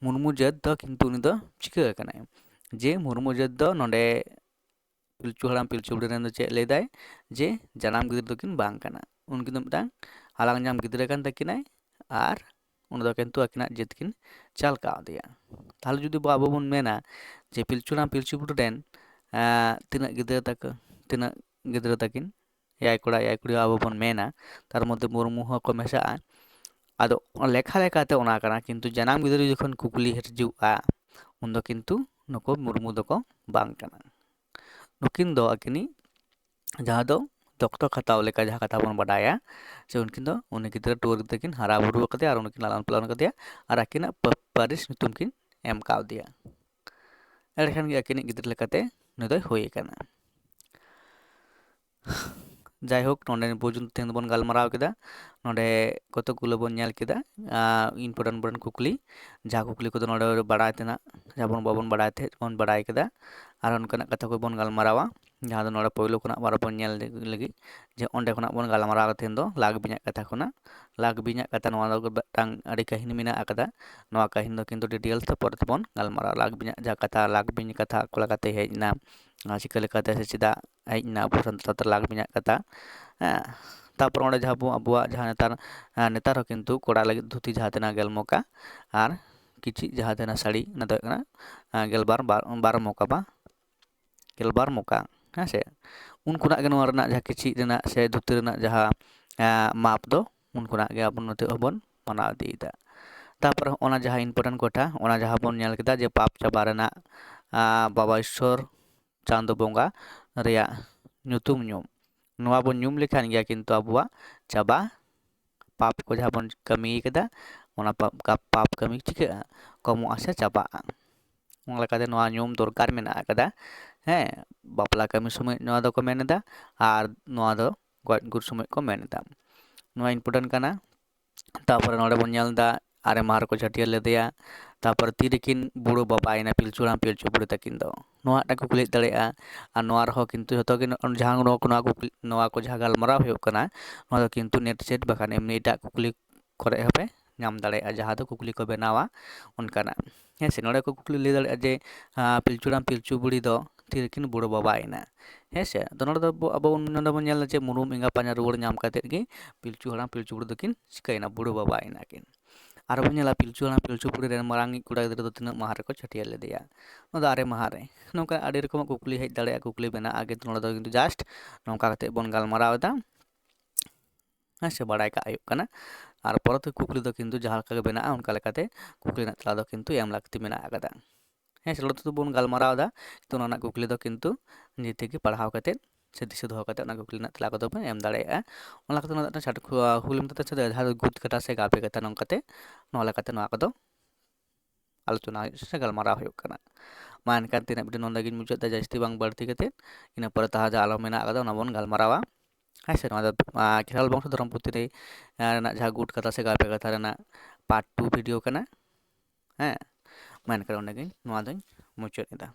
ᱢᱩᱨᱢᱩ ᱡᱟᱹᱛ ᱫᱚ ᱠᱤᱱᱛᱩ ᱩᱱᱤ ᱫᱚ ᱪᱤᱠᱟᱹ ᱟᱠᱟᱱᱟᱭ? ᱡᱮ ᱢᱩᱨᱢᱩ ᱡᱟᱹᱛ ᱫᱚ ᱱᱚᱰᱮ ᱯᱤᱞᱪᱩ ᱦᱟᱲᱟᱢ ᱯᱤᱞᱪᱩ ᱵᱩᱲᱦᱤ ᱨᱮᱱ ᱫᱚ ᱪᱮᱫ ᱞᱟᱹᱭ ᱫᱟᱭ? ᱡᱮ ᱡᱟᱱᱟᱢ ᱜᱤᱫᱽᱨᱟᱹ ᱫᱚᱠᱤᱱ ᱵᱟᱝ ᱠᱟᱱᱟ᱾ ᱩᱱᱠᱤᱱ ᱫᱚ ᱢᱤᱫᱴᱟᱝ ᱦᱟᱞᱟᱝ ᱧᱟᱢ ᱜᱤᱫᱽᱨᱟᱹ ᱠᱟᱱ ᱛᱟᱹᱠᱤᱱᱟᱭ, ᱟᱨ ᱩᱱᱤ ᱫᱚ ᱠᱤᱱᱛᱩ ᱟᱹᱠᱤᱱᱟᱜ ᱡᱟᱹᱛ ᱠᱤᱱ ᱪᱟᱞ ᱠᱟᱣᱫᱮᱭᱟ᱾ ᱛᱟᱦᱚᱞᱮ ᱡᱩᱫᱤ ᱵᱚ-, ᱟᱵᱚ ᱵᱚᱱ ᱢᱮᱱᱟ ᱡᱮ ᱯᱤᱞᱪᱩ ᱦᱟᱲᱟᱢ ᱯᱤᱞᱪᱩ ᱵᱩᱲᱦᱤ ᱨᱮᱱ, ᱟᱸ, ᱛᱤᱱᱟᱹᱜ ᱜᱤᱫᱽᱨᱟᱹ ᱛᱟᱠᱚ, ᱛᱤᱱᱟᱹᱜ ᱜᱤᱫᱽᱨᱟᱹ ᱛᱟᱹᱠᱤᱱ, ᱮᱭᱟᱭ ᱠᱚᱲᱟ ᱮᱭᱟᱭ ᱠᱩᱲᱤ ᱟᱵᱚ ᱵᱚᱱ ᱢᱮᱱᱟ, ᱛᱟᱨ ᱢᱚᱫᱽᱫᱷᱮ ᱢᱩᱨᱢᱩ ᱦᱚᱸᱠᱚ ᱢᱮᱥᱟᱜᱼᱟ᱾ ᱟᱫᱚ ᱞᱮᱠᱷᱟ ᱞᱮᱠᱟᱛᱮ ᱚᱱᱟ ᱠᱟᱱᱟ, ᱠᱤᱱᱛᱩ ᱡᱟᱱᱟᱢ ᱜᱤᱫᱽᱨᱟᱹ ᱡᱚᱠᱷᱚᱱ ᱠᱩᱠᱞᱤ ᱦᱤᱡᱩᱜᱼᱟ, ᱩᱱᱫᱚ ᱠᱤᱱᱛᱩ ᱱᱩᱠᱩ ᱢᱩᱨᱢᱩ ᱫᱚᱠᱚ ᱵᱟᱝ ᱠᱟᱱᱟ᱾ ᱱᱩᱠᱤᱱ ᱫᱚ ᱟᱹᱠᱤᱱᱤᱡ ᱡᱟᱦᱟᱸ ᱫᱚ ᱫᱚᱛᱛᱚᱠ ᱦᱟᱛᱟᱣ ᱞᱮᱠᱟ ᱡᱟᱦᱟᱸ ᱠᱟᱛᱷᱟ ᱵᱚᱱ ᱵᱟᱰᱟᱭᱟ, ᱡᱮ ᱩᱱᱠᱤᱱ ᱫᱚ ᱩᱱᱤ ᱜᱤᱫᱽᱨᱟᱹ ᱴᱩᱣᱟᱹᱨ ᱜᱤᱫᱽᱨᱟᱹ ᱠᱤᱱ ᱦᱟᱨᱟ ᱵᱩᱨᱩ ᱟᱠᱟᱫᱮᱭᱟ ᱟᱨ ᱩᱱᱠᱤᱱ ᱞᱟᱞᱚᱱ ᱯᱟᱞᱚᱱ ᱟᱠᱟᱫᱮᱭᱟ ᱟᱨ ᱟᱹᱠᱤᱱᱟᱜ ᱯᱟ-, ᱯᱟᱹᱨᱤᱥ ᱧᱩᱛᱩᱢ ᱠᱤᱱ ᱮᱢ ᱠᱟᱣᱫᱮᱭᱟ᱾ ᱮᱸᱰᱮᱠᱷᱟᱱ ᱜᱮ ᱟᱹᱠᱤᱱᱤᱡ ᱜᱤᱫᱽᱨᱟᱹ ᱞᱮᱠᱟᱛᱮ ᱱᱩᱭ ᱫᱚᱭ ᱦᱩᱭ ᱟᱠᱟᱱᱟ᱾ ᱡᱟᱭᱦᱳᱠ, ᱱᱚᱰᱮ ᱯᱚᱨᱡᱚᱱᱛᱚ ᱛᱮᱦᱮᱧ ᱫᱚᱵᱚᱱ ᱜᱟᱞᱢᱟᱨᱟᱣ ᱠᱮᱫᱟ᱾ ᱱᱚᱰᱮ ᱠᱚᱛᱚᱠ ᱜᱩᱞᱳ ᱵᱚᱱ ᱧᱮᱞ ᱠᱮᱫᱟ, ᱟᱸ, important important ᱠᱩᱠᱞᱤ᱾ ᱡᱟᱦᱟᱸ ᱠᱩᱠᱞᱤ ᱠᱚᱫᱚ ᱱᱚᱰᱮ ᱵᱟᱲᱟᱭ ᱛᱮᱱᱟᱜ, ᱡᱟᱦᱟᱸ ᱵᱚᱱ ᱵᱟᱵᱚᱱ ᱵᱟᱲᱟᱭ ᱛᱟᱦᱮᱸᱫ, ᱵᱚᱱ ᱵᱟᱲᱟᱭ ᱠᱮᱫᱟ᱾ ᱟᱨ ᱚᱱᱠᱟᱱᱟᱜ ᱠᱟᱛᱷᱟ ᱠᱚᱵᱚᱱ ᱜᱟᱞᱢᱟᱨᱟᱣᱟ, ᱡᱟᱦᱟᱸ ᱫᱚ ᱱᱚᱰᱮ ᱯᱳᱭᱞᱳ ᱠᱷᱚᱱᱟᱜ ᱟᱵᱟᱨ ᱵᱚᱱ ᱧᱮᱞ ᱞᱟᱹᱜᱤᱫ, ᱡᱮ ᱚᱸᱰᱮ ᱠᱷᱚᱱᱟᱜ ᱵᱚᱱ ᱜᱟᱞᱢᱟᱨᱟᱣ ᱛᱮᱦᱮᱧ ᱫᱚ ᱞᱟᱜᱽ ᱵᱤᱧᱟᱜ ᱠᱟᱛᱷᱟ ᱠᱷᱚᱱᱟᱜ᱾ ᱞᱟᱜᱽ ᱵᱤᱧᱟᱜ ᱠᱟᱛᱷᱟ, ᱱᱚᱣᱟ ᱫᱚ ᱢᱤᱫᱴᱟᱝ ᱟᱹᱰᱤ ᱠᱟᱹᱦᱱᱤ ᱢᱮᱱᱟᱜ ᱟᱠᱟᱫᱟ᱾ ᱱᱚᱣᱟ ᱠᱟᱹᱦᱱᱤ ᱫᱚ ᱠᱤᱱᱛᱩ details ᱛᱮ ᱯᱚᱨᱮ ᱛᱮᱵᱚᱱ ᱜᱟᱞᱢᱟᱨᱟᱣᱟ᱾ ᱞᱟᱜᱽ ᱵᱤᱧᱟᱜ ᱡᱟᱦᱟᱸ ᱠᱟᱛᱷᱟ, ᱞᱟᱜᱽ ᱵᱤᱧ ᱠᱟᱛᱷᱟ ᱚᱠᱟ ᱞᱮᱠᱟᱛᱮ ᱦᱮᱡ ᱮᱱᱟ, ᱟᱨ ᱪᱤᱠᱟᱹ ᱞᱮᱠᱟᱛᱮ ᱥᱮ ᱪᱮᱫᱟᱜ ᱦᱮᱡ ᱮᱱᱟ ᱟᱵᱚ ᱥᱟᱱᱛᱟᱲ ᱥᱟᱶᱛᱟ ᱞᱟᱜᱽ ᱵᱤᱧᱟᱜ ᱠᱟᱛᱷᱟ᱾ ᱦᱮᱸ, ᱛᱟᱯᱚᱨ ᱚᱸᱰᱮ ᱡᱟᱦᱟᱸ ᱵᱚ-, ᱟᱵᱚᱣᱟᱜ ᱡᱟᱦᱟᱸ ᱱᱮᱛᱟᱨ, ᱦᱮᱸ, ᱱᱮᱛᱟᱨ ᱦᱚᱸ ᱠᱤᱱᱛᱩ ᱠᱚᱲᱟ ᱞᱟᱹᱜᱤᱫ ᱫᱷᱩᱛᱤ ᱡᱟᱦᱟᱸ ᱛᱤᱱᱟᱹᱜ ᱜᱮᱞ ᱢᱚᱠᱟ ᱟᱨ ᱠᱤᱪᱨᱤᱡ ᱡᱟᱦᱟᱸ ᱛᱟᱦᱮᱱᱟ ᱥᱟᱹᱲᱤ, ᱚᱱᱟ ᱫᱚ ᱦᱩᱭᱩᱜ ᱠᱟᱱᱟ ᱜᱮᱞᱵᱟᱨ ᱵᱟᱨ ᱵᱟᱨᱚ ᱢᱚᱠᱟᱵᱟ, ᱜᱮᱞᱵᱟᱨ ᱢᱚᱠᱟ᱾ ᱦᱮᱸ ᱥᱮ, ᱩᱱᱠᱩᱱᱟᱜ ᱜᱮ ᱱᱚᱣᱟ ᱨᱮᱱᱟᱜ ᱡᱟᱦᱟᱸ ᱠᱤᱪᱨᱤᱡ ᱨᱮᱱᱟᱜ ᱥᱮ ᱫᱷᱩᱛᱤ ᱨᱮᱱᱟᱜ ᱡᱟᱦᱟᱸ ᱢᱟᱯ ᱫᱚ, ᱩᱱᱠᱩᱱᱟᱜ ᱜᱮ ᱟᱵᱚ ᱱᱤᱛᱚᱜ ᱦᱚᱸᱵᱚᱱ ᱢᱟᱱᱟᱣ ᱤᱫᱤᱭᱮᱫᱟ᱾ ᱛᱟᱨᱯᱚᱨᱮ ᱚᱱᱟ ᱡᱟᱦᱟᱸ important ᱠᱟᱛᱷᱟ, ᱚᱱᱟ ᱡᱟᱦᱟᱸ ᱵᱚᱱ ᱧᱮᱞ ᱠᱮᱫᱟ ᱡᱮ ᱯᱟᱯ ᱪᱟᱵᱟ ᱨᱮᱱᱟᱜ ᱵᱟᱵᱟ ᱤᱥᱥᱚᱨ ᱪᱟᱸᱫᱚ ᱵᱚᱸᱜᱟ ᱨᱮᱭᱟᱜ ᱧᱩᱛᱩᱢ ᱧᱩᱢ, ᱱᱚᱣᱟ ᱵᱚᱱ ᱧᱩᱢ ᱞᱮᱠᱷᱟᱱ ᱜᱮ ᱠᱤᱱᱛᱩ ᱟᱵᱚᱣᱟᱜ ᱪᱟᱵᱟ ᱯᱟᱯ ᱠᱚ ᱡᱟᱦᱟᱸ ᱵᱚᱱ ᱠᱟᱹᱢᱤ ᱠᱟᱫᱟ, ᱚᱱᱟ ᱯᱟᱯ ᱠᱟᱹᱢᱤ ᱪᱤᱠᱟᱹᱜᱼᱟ? ᱠᱚᱢᱚᱜᱼᱟ ᱥᱮ ᱪᱟᱵᱟᱜᱼᱟ᱾ ᱚᱱᱟ ᱞᱮᱠᱟᱛᱮ ᱱᱚᱣᱟ ᱧᱩᱢ ᱫᱚᱨᱠᱟᱨ ᱢᱮᱱᱟᱜ ᱟᱠᱟᱫᱟ᱾ ᱦᱮᱸ, ᱵᱟᱯᱞᱟ ᱠᱟᱹᱢᱤ ᱥᱚᱢᱚᱭ ᱱᱚᱣᱟ ᱫᱚᱠᱚ ᱢᱮᱱ ᱮᱫᱟ, ᱟᱨ ᱱᱚᱣᱟ ᱫᱚ ᱜᱚᱡ ᱜᱩᱨ ᱥᱚᱢᱚᱭ ᱠᱚ ᱢᱮᱱ ᱮᱫᱟ᱾ ᱱᱚᱣᱟ important ᱠᱟᱱᱟ᱾ ᱛᱟᱯᱚᱨᱮ ᱱᱚᱰᱮ ᱵᱚᱱ ᱧᱮᱞ ᱮᱫᱟ ᱟᱨᱮ ᱢᱟᱦᱟ ᱨᱮᱠᱚ ᱪᱷᱟᱹᱴᱭᱟᱹᱨ ᱞᱮᱫᱮᱭᱟ᱾ ᱛᱟᱯᱚᱨᱮ ᱛᱤᱨᱮᱠᱤᱱ ᱵᱩᱲᱟᱹ ᱵᱟᱵᱟᱭᱮᱱᱟ ᱯᱤᱞᱪᱩ ᱦᱟᱲᱟᱢ ᱯᱤᱞᱪᱩ ᱵᱩᱲᱦᱤ ᱛᱟᱹᱠᱤᱱ ᱫᱚ? ᱱᱚᱣᱟ ᱢᱤᱫᱴᱟᱝ ᱠᱩᱠᱞᱤ ᱦᱮᱡ ᱫᱟᱲᱮᱭᱟᱜᱼᱟ᱾ ᱟᱨ ᱱᱚᱣᱟ ᱨᱮᱦᱚᱸ ᱠᱤᱱᱛᱩ ᱡᱷᱚᱛᱚ ᱜᱮ ᱱᱚ-, ᱡᱟᱦᱟᱸ ᱱᱚᱣᱟ ᱠᱚ, ᱱᱚᱣᱟ ᱠᱚ, ᱱᱚᱣᱟ ᱠᱚ ᱡᱟᱦᱟᱸ ᱜᱟᱞᱢᱟᱨᱟᱣ ᱦᱩᱭᱩᱜ ᱠᱟᱱᱟ, ᱱᱚᱣᱟ ᱫᱚ ᱠᱤᱱᱛᱩ NET SET ᱵᱟᱠᱷᱟᱱ ᱮᱢᱱᱤ ᱮᱴᱟᱜ ᱠᱩᱠᱞᱤ ᱠᱚᱨᱮ ᱦᱚᱸᱯᱮ ᱧᱟᱢ ᱫᱟᱲᱮᱭᱟᱜᱼᱟ, ᱡᱟᱦᱟᱸ ᱫᱚ ᱠᱩᱠᱞᱤ ᱠᱚ ᱵᱮᱱᱟᱣᱟ ᱚᱱᱠᱟᱱᱟᱜ᱾ ᱦᱮᱸ ᱥᱮ, ᱱᱚᱰᱮ ᱠᱚ ᱠᱩᱠᱞᱤ ᱞᱟᱹᱭ ᱫᱟᱲᱮᱭᱟᱜᱼᱟ ᱡᱮ, ᱟᱸ, ᱯᱤᱞᱪᱩ ᱦᱟᱲᱟᱢ ᱯᱤᱞᱪᱩ ᱵᱩᱲᱦᱤ ᱫᱚ ᱛᱤᱨᱮᱠᱤᱱ ᱵᱩᱲᱟᱹ ᱵᱟᱵᱟᱭᱮᱱᱟ? ᱦᱮᱸ ᱥᱮ, ᱟᱫᱚ ᱱᱚᱰᱮ ᱫᱚ ᱟᱵᱚ, ᱟᱵᱚ ᱵᱚᱱ, ᱱᱚᱰᱮ ᱵᱚᱱ ᱧᱮᱞ ᱮᱫᱟ ᱡᱮ ᱢᱩᱨᱩᱢ ᱮᱸᱜᱟ ᱯᱟᱸᱡᱟ ᱨᱩᱣᱟᱹᱲ ᱧᱟᱢ ᱠᱟᱛᱮᱫ ᱜᱮ ᱯᱤᱞᱪᱩ ᱦᱟᱲᱟᱢ ᱯᱤᱞᱪᱩ ᱵᱩᱲᱦᱤ ᱫᱚᱠᱤᱱ ᱪᱤᱠᱟᱹᱭᱮᱱᱟ? ᱵᱩᱲᱟᱹ ᱵᱟᱵᱟᱭᱮᱱᱟ ᱠᱤᱱ᱾ ᱟᱨ ᱵᱚᱱ ᱧᱮᱞᱟ ᱯᱤᱞᱪᱩ ᱦᱟᱲᱟᱢ ᱯᱤᱞᱪᱩ ᱵᱩᱲᱦᱤ ᱨᱮᱱ ᱢᱟᱨᱟᱝᱤᱡ ᱠᱚᱲᱟ ᱜᱤᱫᱽᱨᱟᱹ ᱫᱚ ᱛᱤᱱᱟᱹᱜ ᱢᱟᱦᱟ ᱨᱮᱠᱚ ᱪᱷᱟᱹᱴᱭᱟᱹᱨ ᱞᱮᱫᱮᱭᱟ? ᱱᱚᱣᱟ ᱫᱚ ᱟᱨᱮ ᱢᱟᱦᱟ ᱨᱮ᱾ ᱱᱚᱝᱠᱟ ᱟᱹᱰᱤ ᱨᱚᱠᱚᱢᱟᱜ ᱠᱩᱠᱞᱤ ᱦᱮᱡ ᱫᱟᱲᱮᱭᱟᱜᱼᱟ, ᱠᱩᱠᱞᱤ ᱵᱮᱱᱟᱜᱼᱟ, ᱠᱤᱱᱛᱩ ᱱᱚᱰᱮ ᱫᱚ ᱠᱤᱱᱛᱩ just ᱱᱚᱝᱠᱟ ᱠᱟᱛᱮᱫ ᱵᱚᱱ ᱜᱟᱞᱢᱟᱨᱟᱣ ᱮᱫᱟ᱾ ᱦᱮᱸ ᱥᱮ, ᱵᱟᱲᱟᱭ ᱠᱟᱜ ᱦᱩᱭᱩᱜ ᱠᱟᱱᱟ᱾ ᱟᱨ ᱯᱚᱨᱚᱵᱚᱨᱛᱤ ᱠᱩᱠᱞᱤ ᱫᱚ ᱠᱤᱱᱛᱩ ᱡᱟᱦᱟᱸ ᱞᱮᱠᱟ ᱜᱮ ᱵᱮᱱᱟᱜᱼᱟ, ᱚᱱᱠᱟ ᱞᱮᱠᱟᱛᱮ ᱠᱩᱠᱞᱤ ᱨᱮᱱᱟᱜ ᱛᱮᱞᱟ ᱫᱚ ᱠᱤᱱᱛᱩ ᱮᱢ ᱞᱟᱹᱠᱛᱤ ᱢᱮᱱᱟᱜ ᱟᱠᱟᱫᱟ᱾ ᱦᱮᱸ ᱥᱮ, ᱱᱚᱰᱮ ᱫᱚ ᱵᱚᱱ ᱜᱟᱞᱢᱟᱨᱟᱣ ᱮᱫᱟ, ᱛᱚ ᱚᱱᱟ ᱨᱮᱱᱟᱜ ᱠᱩᱠᱞᱤ ᱫᱚ ᱠᱤᱱᱛᱩ ᱱᱤᱡᱮ ᱛᱮᱜᱮ ᱯᱟᱲᱦᱟᱣ ᱠᱟᱛᱮᱫ ᱥᱮ ᱫᱤᱥᱟᱹ ᱫᱚᱦᱚ ᱠᱟᱛᱮᱫ ᱚᱱᱟ ᱠᱩᱠᱞᱤ ᱨᱮᱱᱟᱜ ᱛᱮᱞᱟ ᱠᱚᱫᱚ ᱵᱚᱱ ᱮᱢ ᱫᱟᱲᱮᱭᱟᱜᱼᱟ᱾ ᱚᱱᱟ ᱠᱷᱟᱹᱛᱤᱨ ᱱᱚᱣᱟ ᱫᱚ ᱢᱤᱫᱴᱟᱝ ᱪᱷᱟᱴ-, ᱦᱩᱞ ᱢᱮᱱᱛᱮ ᱥᱮ ᱡᱟᱦᱟᱸ ᱫᱚ ᱜᱩᱛ ᱠᱟᱛᱷᱟ ᱥᱮ ᱜᱟᱵᱮ ᱠᱟᱛᱷᱟ ᱱᱚᱝᱠᱟᱛᱮ ᱱᱚᱣᱟ ᱞᱮᱠᱟᱛᱮ ᱱᱚᱣᱟ ᱠᱚᱫᱚ ᱟᱞᱳᱪᱚᱱᱟ ᱦᱩᱭᱩᱜ ᱥᱮ ᱜᱟᱞᱢᱟᱨᱟᱣ ᱦᱩᱭᱩᱜ ᱠᱟᱱᱟ᱾ ᱢᱟ ᱮᱱᱠᱷᱟᱱ ᱛᱮᱦᱮᱧᱟᱜ video ᱱᱚᱸᱰᱮ ᱜᱤᱧ ᱢᱩᱪᱟᱹᱫ ᱮᱫᱟ, ᱡᱟᱹᱥᱛᱤ ᱵᱟᱝ ᱵᱟᱹᱲᱛᱤ ᱠᱟᱛᱮᱫ᱾ ᱤᱱᱟᱹ ᱯᱚᱨᱮ ᱛᱟᱦᱟ ᱡᱟᱦᱟᱸ ᱟᱞᱚ ᱢᱮᱱᱟᱜ ᱟᱠᱟᱫᱟ ᱚᱱᱟ ᱵᱚᱱ ᱜᱟᱞᱢᱟᱨᱟᱣᱟ᱾ ᱦᱮᱸ ᱥᱮ, ᱱᱚᱣᱟ ᱫᱚ, ᱟᱸ, ᱠᱷᱮᱨᱣᱟᱞ ᱵᱚᱝᱥᱚ ᱫᱷᱚᱨᱚᱢ ᱯᱩᱛᱷᱤ ᱨᱮ, ᱟᱸ, ᱨᱮᱱᱟᱜ ᱡᱟᱦᱟᱸ ᱜᱩᱴ ᱠᱟᱛᱷᱟ ᱥᱮ ᱜᱟᱵᱮ ᱠᱟᱛᱷᱟ ᱨᱮᱱᱟᱜ part two video ᱠᱟᱱᱟ᱾ ᱦᱮᱸ, ᱢᱟ ᱮᱱᱠᱷᱟᱱ ᱚᱸᱰᱮ ᱜᱤᱧ ᱱᱚᱣᱟ ᱫᱚᱧ ᱢᱩᱪᱟᱹᱫ ᱮᱫᱟ᱾